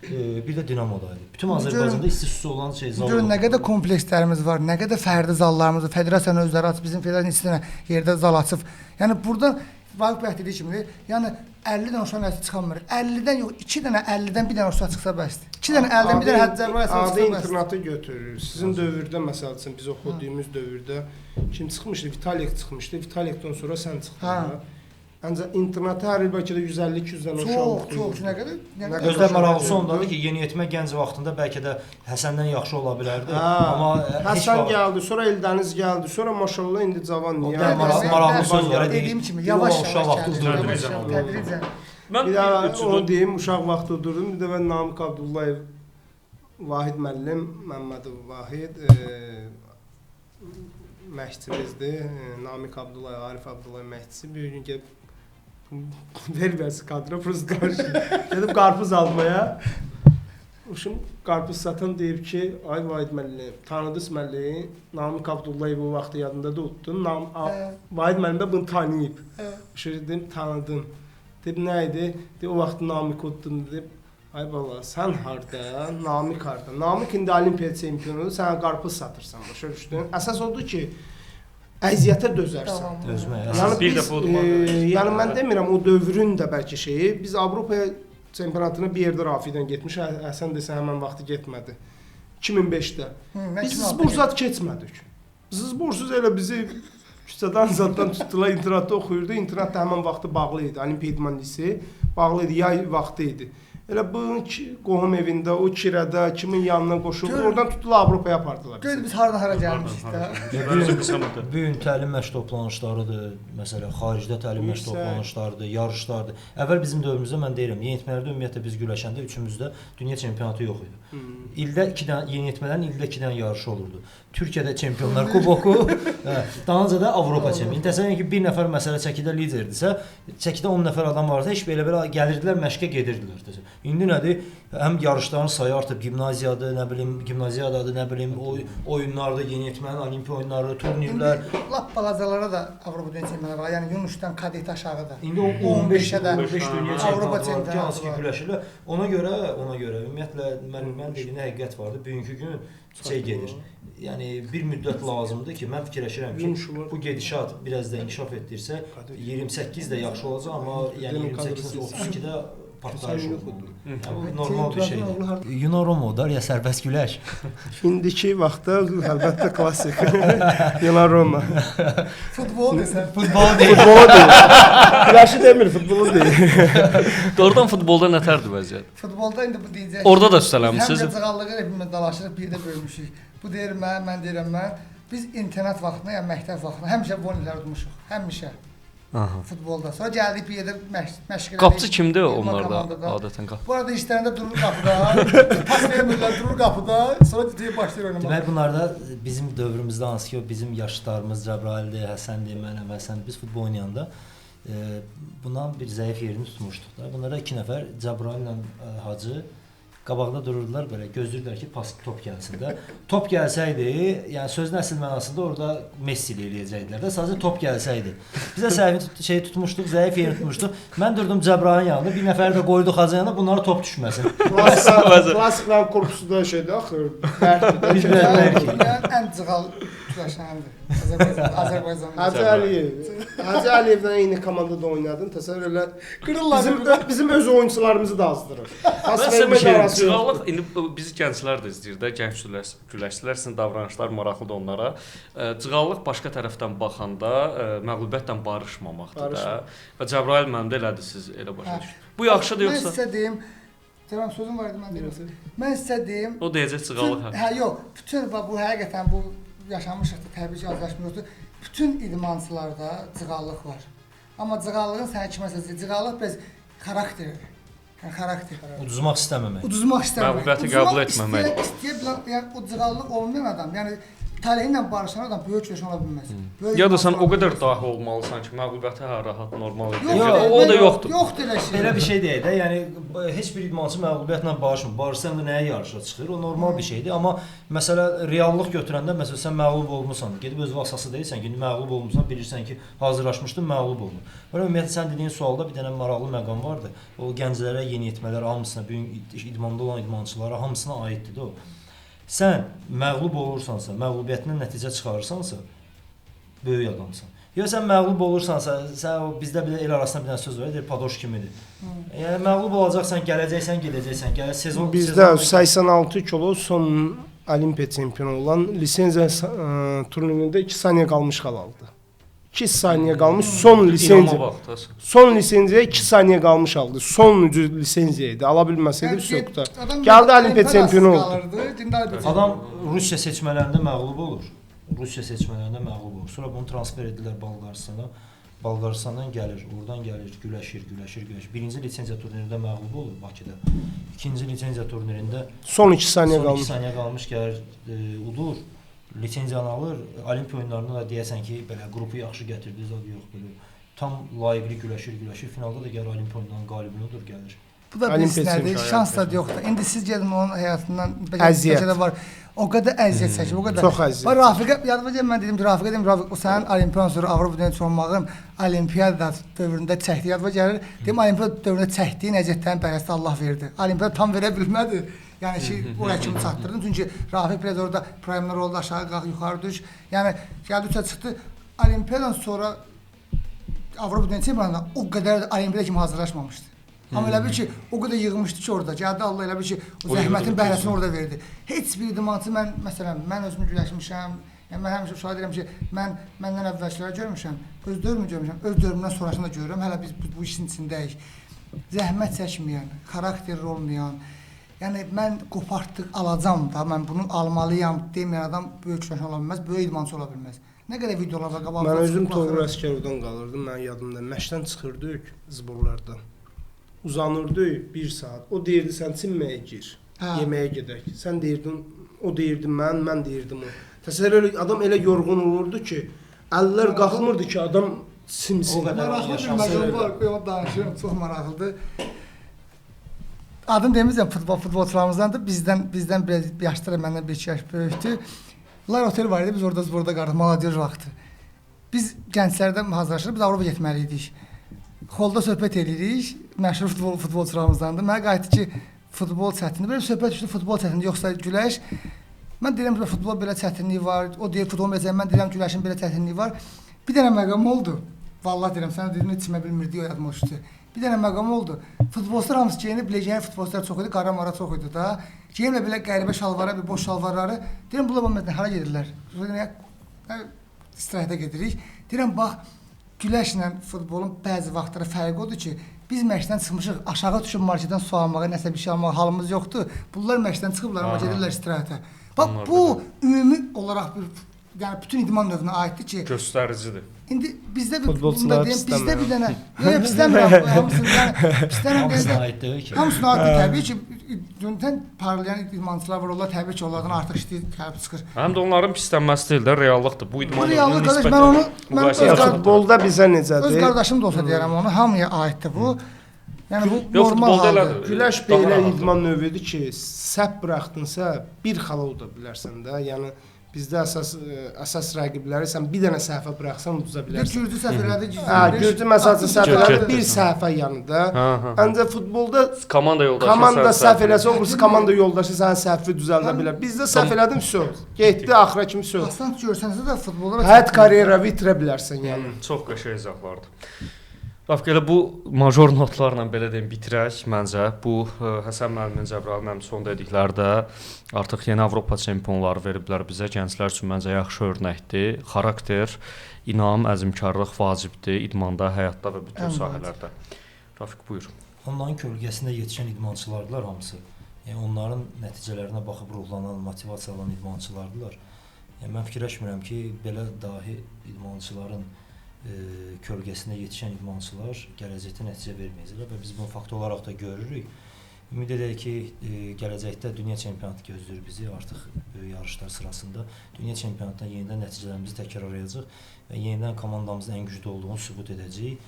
Bir də Dinamoda idi. Bütün Azərbaycanda isti susu olan şey zal. Görün nə qədər komplekslərimiz var, nə qədər fərdi zallarımız var. Federasiyanın özləri açıb, bizim federasiyanın içinə yerdə zal açıb. Yəni burada Vaqif bəy dediyi kimi, yəni 50 dənə uşaq nəsə çıxanmır. 50-dən yox, 2 dənə 50-dən bir dənə uşaq çıxsa bəsdir. 2 dənə 50-dən bir dənə Həcc çıxsa bəsdir. Adi internatı götürür. Sizin dövrdə məsəl üçün biz oxuduğumuz dövrdə kim çıxmışdı? Vitalik çıxmışdı. Vitalikdən sonra sən çıxdın. Ancaq internatı hər il bəlkə də 150-200 dənə uşaq oxuyur. Çox, nə qədər? Özdə maraqlısı ondadır ki, yeniyetmə gənc vaxtında bəlkə də Həsəndən yaxşı ola bilərdi. Amma Həsən gəldi, sonra Eldəniz gəldi, sonra maşallah indi cavan niyə? Maraqlı söz var. Dediyim kimi yavaş-yavaş vaxtı uzdurdu. Tədricən. Mən bir də onu deyim, uşaq vaxtı udurdum. Bir də mən Namiq Abdullayev, Vahid müəllim, Məmmədov Vahid məşqçimizdir. Namiq Abdullayev, Arif Abdullayev məşqçisi. Bir gün gəlib verməsi kadro, prosta qarşı. Gedib qarpız almaya. Uşum qarpız satan deyib ki, ay Vahid müəllim, tanıdınız müəllimi, Namiq Abdullayev o vaxtı yadında da utdun. Vahid müəllim də bunu tanıyıb. Uşum dedim, tanıdım. Deyib, nə idi? Deyib, o vaxt Namiq utdun. Deyib, ay bala, sən harda, Namiq harda? Namiq indi olimpiya çempionudur, sən qarpız satırsan, başa düşdün? Əsas odur ki, əziyyətə dözərsən. Dözmək. Yəni bir dəfə udmaq. Yəni mən demirəm o dövrün də bəlkə şeyi. Biz Avropa çempionatına bir yerdə Rafiqdən getmiş. Həsən desə həmən vaxtı getmədi. 2005-də. Biz zborsat keçmədik. Zborsuz elə bizi küçədən zaddan tutdular, internatda oxuyurdu. İnternat da həmən vaxtı bağlı idi. Olimpiya İdman Liseyi bağlı idi. Yay vaxtı idi. Elə bunun qohum evində, o kirədə, kimin yanına qoşuldu, oradan tutdular Avropaya apardılar. Gör biz hardan hara gəlmişik də. Bu gün təlim məşq toplanışlarıdır, məsələn, xaricdə təlim məşq toplanışlarıdır, yarışlardır. Əvvəl bizim dövrümüzdə mən deyirəm, yeniyetmələrdə ümumiyyətlə biz güləşəndə üçümüzdə dünya çempionatı yox idi. İldə 2 dənə yeniyetmələrin ildə 2 dənə yarışı olurdu. Türkiyədə Çempionlar Kuboku, dalınca da Avropa çempionu. İndi təsəvvür edin ki, bir nəfər məsələ çəkidə liderdirsə, çəkidə 10 nəfər adam varsa, heç belə-belə gəlirdilər, məşqə gedirdilər. İndi nədir? Həm yarışların sayı artıb, gimnaziyadır, nə bilim, gimnaziyadadır, nə bilim, oyunlardır, yeniyetmənin olimpiya oyunları, turnirlər. İndi lap balacalara da Avropa dünya çempionatı var. Yəni Yunusdan kadet aşağıda. İndi o 15-ə də 15 dünya çempionatı var ki, hansı ki güləşirlər. Ona görə ümumiyyətlə mən dediyinə həqiqət vardı. Bugünkü gün şey gedir. Yəni bir müddət lazımdır ki, mən fikirləşirəm ki, bu gedişat biraz da inkişaf etdirsə, 28 də yaxşı olacaq, amma yəni 28-dən 32-də partlayış olmalıdır. Yəni, bu normal bir şeydir. Yuno Romo ya sərbəst güləş. İndiki vaxtda əlbəttə klassik. Yuno Roma. Futbol desən. Futbol deyil. Futbolu deyil. Güləşi demir, futbolu deyil. Doğrudan futbolda nətərdir vəziyyət? Futbolda indi bu deyəcək. Orada da üstələnmisiniz. Həm də cığallığı hepimiz dalaşırıq, bir də bölmüşük. Bu deyir mən, mən deyirəm mən. Biz internat vaxtında, yəni məktəb vaxtında həmişə voleylər udmuşuq. Həmişə. Aha. Futbolda. Sonra gəldik bir yerdə məşq elədik. Qapıcı kimdir onlarda adətən? Bu arada işlərində durur qapıda, pas vermirlər, durur qapıda, sonra deyir başlayır oynamağa. Demək bunlarda bizim dövrümüzdə hansı ki o bizim yaşlarımız Cəbrayildir, Həsəndir, mənəm, Həsən, biz futbol oynayanda bundan bir zəif yerini tutmuşduq da. Bunlara 2 nəfər Cəbrayillə Hacı qabaqda dururdular belə, gözləyirdilər ki, pas top gəlsin də. Top gəlsəydi, yəni sözün əsl mənasında orada Messi ilə eləyəcəkdilər də, sadəcə top gəlsəydi. Bizə səhvi şey tutmuşduq, zəif yerini tutmuşduq. Mən durdum Cəbrayılın yanında, bir nəfər də qoyduq Hacı yanına, bunlara top düşməsin. Klasikların korpusu da şeydir axı, bərkdir. Biz biraz bərkik. Yəni ən cığal güləşəndir. Azərbaycanda. Hacı Əliyev. Hacı Əliyevlə eyni komandada oynadın. Təsəvvür elə. Qırırlar. Bizim öz oyunçularımızı da azdırır. Pas vermək arası. Cığallıq indi bizi gənclər də izləyir də, gənc güləşçilər, sizin davranışlar maraqlıdır onlara. Cığallıq başqa tərəfdən baxanda məğlubiyyətlə barışmamaqdır da. Və Cəbrayıl müəllim də elədi, siz elə başa düşdünüz. Bu yaxşıdır yoxsa? Mən sizə deyim, Cəbrayıl sözüm var idi, mən deyim. Mən sizə deyim. O deyəcək cığallıq. Hə, yox, bütün bu həqiqətən bu yaşamışıq da, təbii ki, azlaşmıyordu. Bütün idmançılarda cığallıq var. Amma cığallığın sənə kiməsə, cığallıq biraz xarakteridir. Yəni xarakter. Uduzmaq istəməmək. Uduzmaq istəməmək. Məğlubiyyəti qəbul etməmək. İstəyə bilən, yəni o cığallıq olmayan adam, yəni talehi ilə barışan adam böyük güləşən ola bilməz. Ya da sən o qədər dahi olmalısan ki, məğlubiyyəti hə rahat, normal edir. O da yoxdur. Yoxdur elə şey. Elə bir şey deyək də, yəni heç bir idmançı məğlubiyyətlə barışmır. Barışsan da nəyə yarışa çıxır? O normal bir şeydir. Amma məsələ reallıq götürəndə, məsələn sən məğlub olmusan, gedib öz vasası deyirsən ki, indi məğlub olmusan, bilirsən ki, hazırlaşmışdın, məğlub oldun. Belə ümumiyyətlə sən dediyin sualda bir dənə maraqlı məqam vardı. O gənclərə, yeniyetmələrə, hamısına, bu gün idmanda olan idmançılara hamısına aiddir də o. Sən məğlub olursansa, məğlubiyyətindən nəticə çıxarırsansa, böyük adamsan. Yox, sən məğlub olursansa, sən o bizdə bir el arasında bir dənə söz var, deyir, padoş kimidir. Yəni məğlub olacaqsan, gələcəksən, gedəcəksən, gəl sezon. Bizdə 86 kilo son olimpiya çempionu olan lisenziya turnirində 2 saniyə qalmış xal aldı. 2 saniyə qalmış son lisenziya. Son lisenziyaya 2 saniyə qalmış aldı. Sonuncu lisenziya idi. Ala bilməsəydi vəsə qurtar. Gəldi olimpiya çempionu oldu. Adam Rusiya seçmələrində məğlub olur. Rusiya seçmələrində məğlub olur. Sonra bunu transfer edirlər Bolqaristana. Bolqaristandan gəlir, oradan gəlir, güləşir, güləşir, güləşir. Birinci lisenziya turnirində məğlub olur Bakıda. İkinci lisenziya turnirində son 2 saniyə qalmış. Son 2 saniyə qalmış gəlir, udur. Lisenziyanı alır, olimpiya oyunlarında da deyəsən ki, belə qrupu yaxşı gətirdi, zad yox, belə tam layiqli güləşir, güləşir. Finalda da gəlir olimpiya oyunlarının qalibini udur, gəlir. Bu da bilsinlərdir, şans da yoxdur. İndi siz gedin onun həyatından bəlkə də var. O qədər əziyyət çəkib, o qədər. Çox əziyyət. Bax Rafiqə, yadıma gəlmir, mən dedim ki, Rafiqə dedim, Rafiq, o sənin olimpiyadan sonra Avropa dünya olmağın olimpiyada dövründə çəkdiyi yadıma gəlir. Dedim, olimpiyada dövründə çəkdiyin əziyyətlərin bəhrəsini Allah verdi. Olimpiyada tam verə bilmədi. Yəni ki, oraya kimi çatdırdım. Çünki Rafiq biraz orada problemlər oldu, aşağı qalx, yuxarı düş. Yəni gəldi üçə çıxdı. Olimpiyadan sonra Avropa dünya çempionatında o qədər olimpiyada kimi hazırlaşmamışdı. Amma elə bil ki, o qədər yığmışdı ki orada. Gəldi Allah elə bil ki, o zəhmətin bəhrəsini orada verdi. Heç bir idmançı mən məsələn, mən özümü güləşmişəm. Yəni mən həmişə uşağa deyirəm ki, mən məndən əvvəlkiləri görmüşəm, öz dövrümü görmüşəm, öz dövrümdən sonrasını da görürəm. Hələ biz bu işin içindəyik. Zəhmət çəkməyən, xarakterli olmayan, yəni mən qopartdıq alacam da, mən bunu almalıyam deməyən adam böyük güləşçi ola bilməz, böyük idmançı ola bilməz. Nə qədər videolar var qabağımda. Mən özüm Toğrul Əsgərovdan qalırdım, mənim yadımda. Məşqdən çıxırdıq zborlardan. Uzanırdıq 1 saat. O deyirdi sən çimməyə gir, yeməyə gedək. Sən deyirdin, o deyirdi mən, mən deyirdim o. Təsəvvür elə adam elə yorğun olurdu ki, əllər qalxmırdı ki, adam simsin. Maraqlı bir məqam var, qoy danışım, çox maraqlıdır. Adını demirəm, futbolçularımızdandır. Bizdən biraz yaşlıdır, məndən 1-2 yaş böyükdür. Lar otel var idi, biz orada burada qalırdıq, Maladiyoj vaxtı. Biz gənclərdən hazırlaşırıq, biz Avropa getməli idik. Xolda söhbət eləyirik, məşhur futbolçularımızdandır. Mənə qayıtdı ki, futbol çətindir. Belə söhbət düşdü, futbol çətindir, yoxsa güləş. Mən deyirəm ki, futbol belə çətinliyi var, o deyir futbol belə, mən deyirəm güləşin belə çətinliyi var. Bir dənə məqam oldu. Vallahi deyirəm, sənə dedim, heç kimə bilmirdi, o yadıma düşdü. Bir dənə məqam oldu. Futbolçular hamısı geyinib, legioner futbolçular çox idi, qara mara çox idi da. Geyiniblər belə qəribə şalvara, bir boş şalvarları. Deyirəm, bunlar mənə hara gedirlər? İstirahətə gedirik. Deyirəm, bax, güləşlə futbolun bəzi vaxtları fərqi odur ki, biz məşqdən çıxmışıq, aşağı düşüb marketdən su almağa, nəsə bir şey almağa halımız yoxdur. Bunlar məşqdən çıxıblar, amma gedirlər istirahətə. Bax, bu ümumi olaraq bir, yəni bütün idman növünə aiddir ki, göstəricidir. İndi bizdə bir bunda deyim, bizdə bir dənə, yox, pislənmirəm, hamısını, yəni pislənirəm hamısına aid deyil ki. Hamısına aiddir təbii ki, dündən parlayan idmançılar var, onlar təbii ki, onlardan artıq işləyir, gəlib çıxır. Həm də onların pislənməsi deyil də, reallıqdır. Bu idman növünün nisbətən. Mən onu, mən futbolda bizə necədir? Öz qardaşım da olsa deyərəm onu, hamıya aiddir bu. Yəni bu normal haldır. Güləş belə idman növüdür ki, səhv buraxdınsa bir xala uda bilərsən də, yəni bizdə əsas rəqibləri sən bir dənə səhvə buraxsan uduza bilərsən. Gürcü səhv elədi. Hə, Gürcü məsəl üçün səhv elədi, bir səhvə yanında. Ancaq futbolda komanda səhv eləsə, o birisi komanda yoldaşı sənin səhvi düzəldə bilər. Bizdə səhv elədim, söz. Getdi axıra kimi söz. Asan görsənsə də futbolda həyat karyeranı itirə bilərsən yəni. Çox qəşəng izahlardır. Rafiq, elə bu major notlarla belə deyim bitirək məncə. Bu Həsən müəllimin, Cəbrayıl müəllimin son dedikləri də artıq yeni Avropa çempionları veriblər bizə. Gənclər üçün məncə yaxşı örnəkdir. Xarakter, inam, əzmkarlıq vacibdir idmanda, həyatda və bütün sahələrdə. Rafiq, buyur. Onların kölgəsində yetişən idmançılardılar hamısı. Yəni onların nəticələrinə baxıb ruhlanan, motivasiya alan idmançılardılar. Yəni mən fikirləşmirəm ki, belə dahi idmançıların kölgəsində yetişən idmançılar gələcəkdə nəticə verməyəcəklər və biz bunu fakt olaraq da görürük. Ümid edək ki, gələcəkdə dünya çempionatı gözləyir bizi artıq böyük yarışlar sırasında. Dünya çempionatında yenidən nəticələrimizi təkrarlayacaq və yenidən komandamızın ən güclü olduğunu sübut edəcəyik.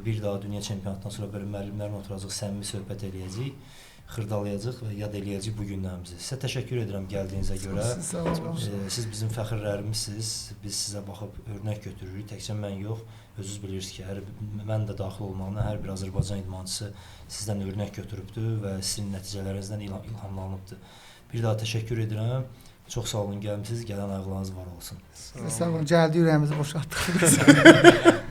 Bir daha dünya çempionatından sonra belə müəllimlərlə oturacaq, səmimi söhbət eləyəcəyik, xırdalayacaq və yad eləyəcəyik bu günlərimizi. Sizə təşəkkür edirəm gəldiyinizə görə. Siz bizim fəxrlərimizsiniz. Biz sizə baxıb örnək götürürük. Təkcə mən yox, özünüz bilirsiniz ki, mən də daxil olmaqla hər bir Azərbaycan idmançısı sizdən örnək götürübdür və sizin nəticələrinizdən ilhamlanıbdır. Bir daha təşəkkür edirəm. Çox sağ olun, gəlmisiniz. Gələn ayaqlarınız var olsun. Sağ olun, gəldi ürəyimizi boşaltdıq.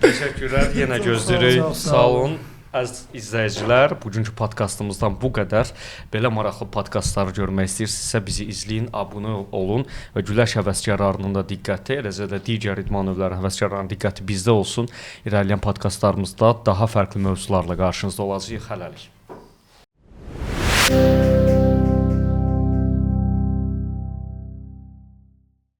Təşəkkürlər, yenə gözləyirik. Sağ olun. Əziz izləyicilər, bugünkü podkastımızdan bu qədər. Belə maraqlı podkastları görmək istəyirsinizsə bizi izləyin, abunə olun və güləş həvəskarlarının da diqqəti, eləcə də digər idman növləri həvəskarlarının diqqəti bizdə olsun. İrəliyən podkastlarımızda daha fərqli mövzularla qarşınızda olacağıq. Hələlik.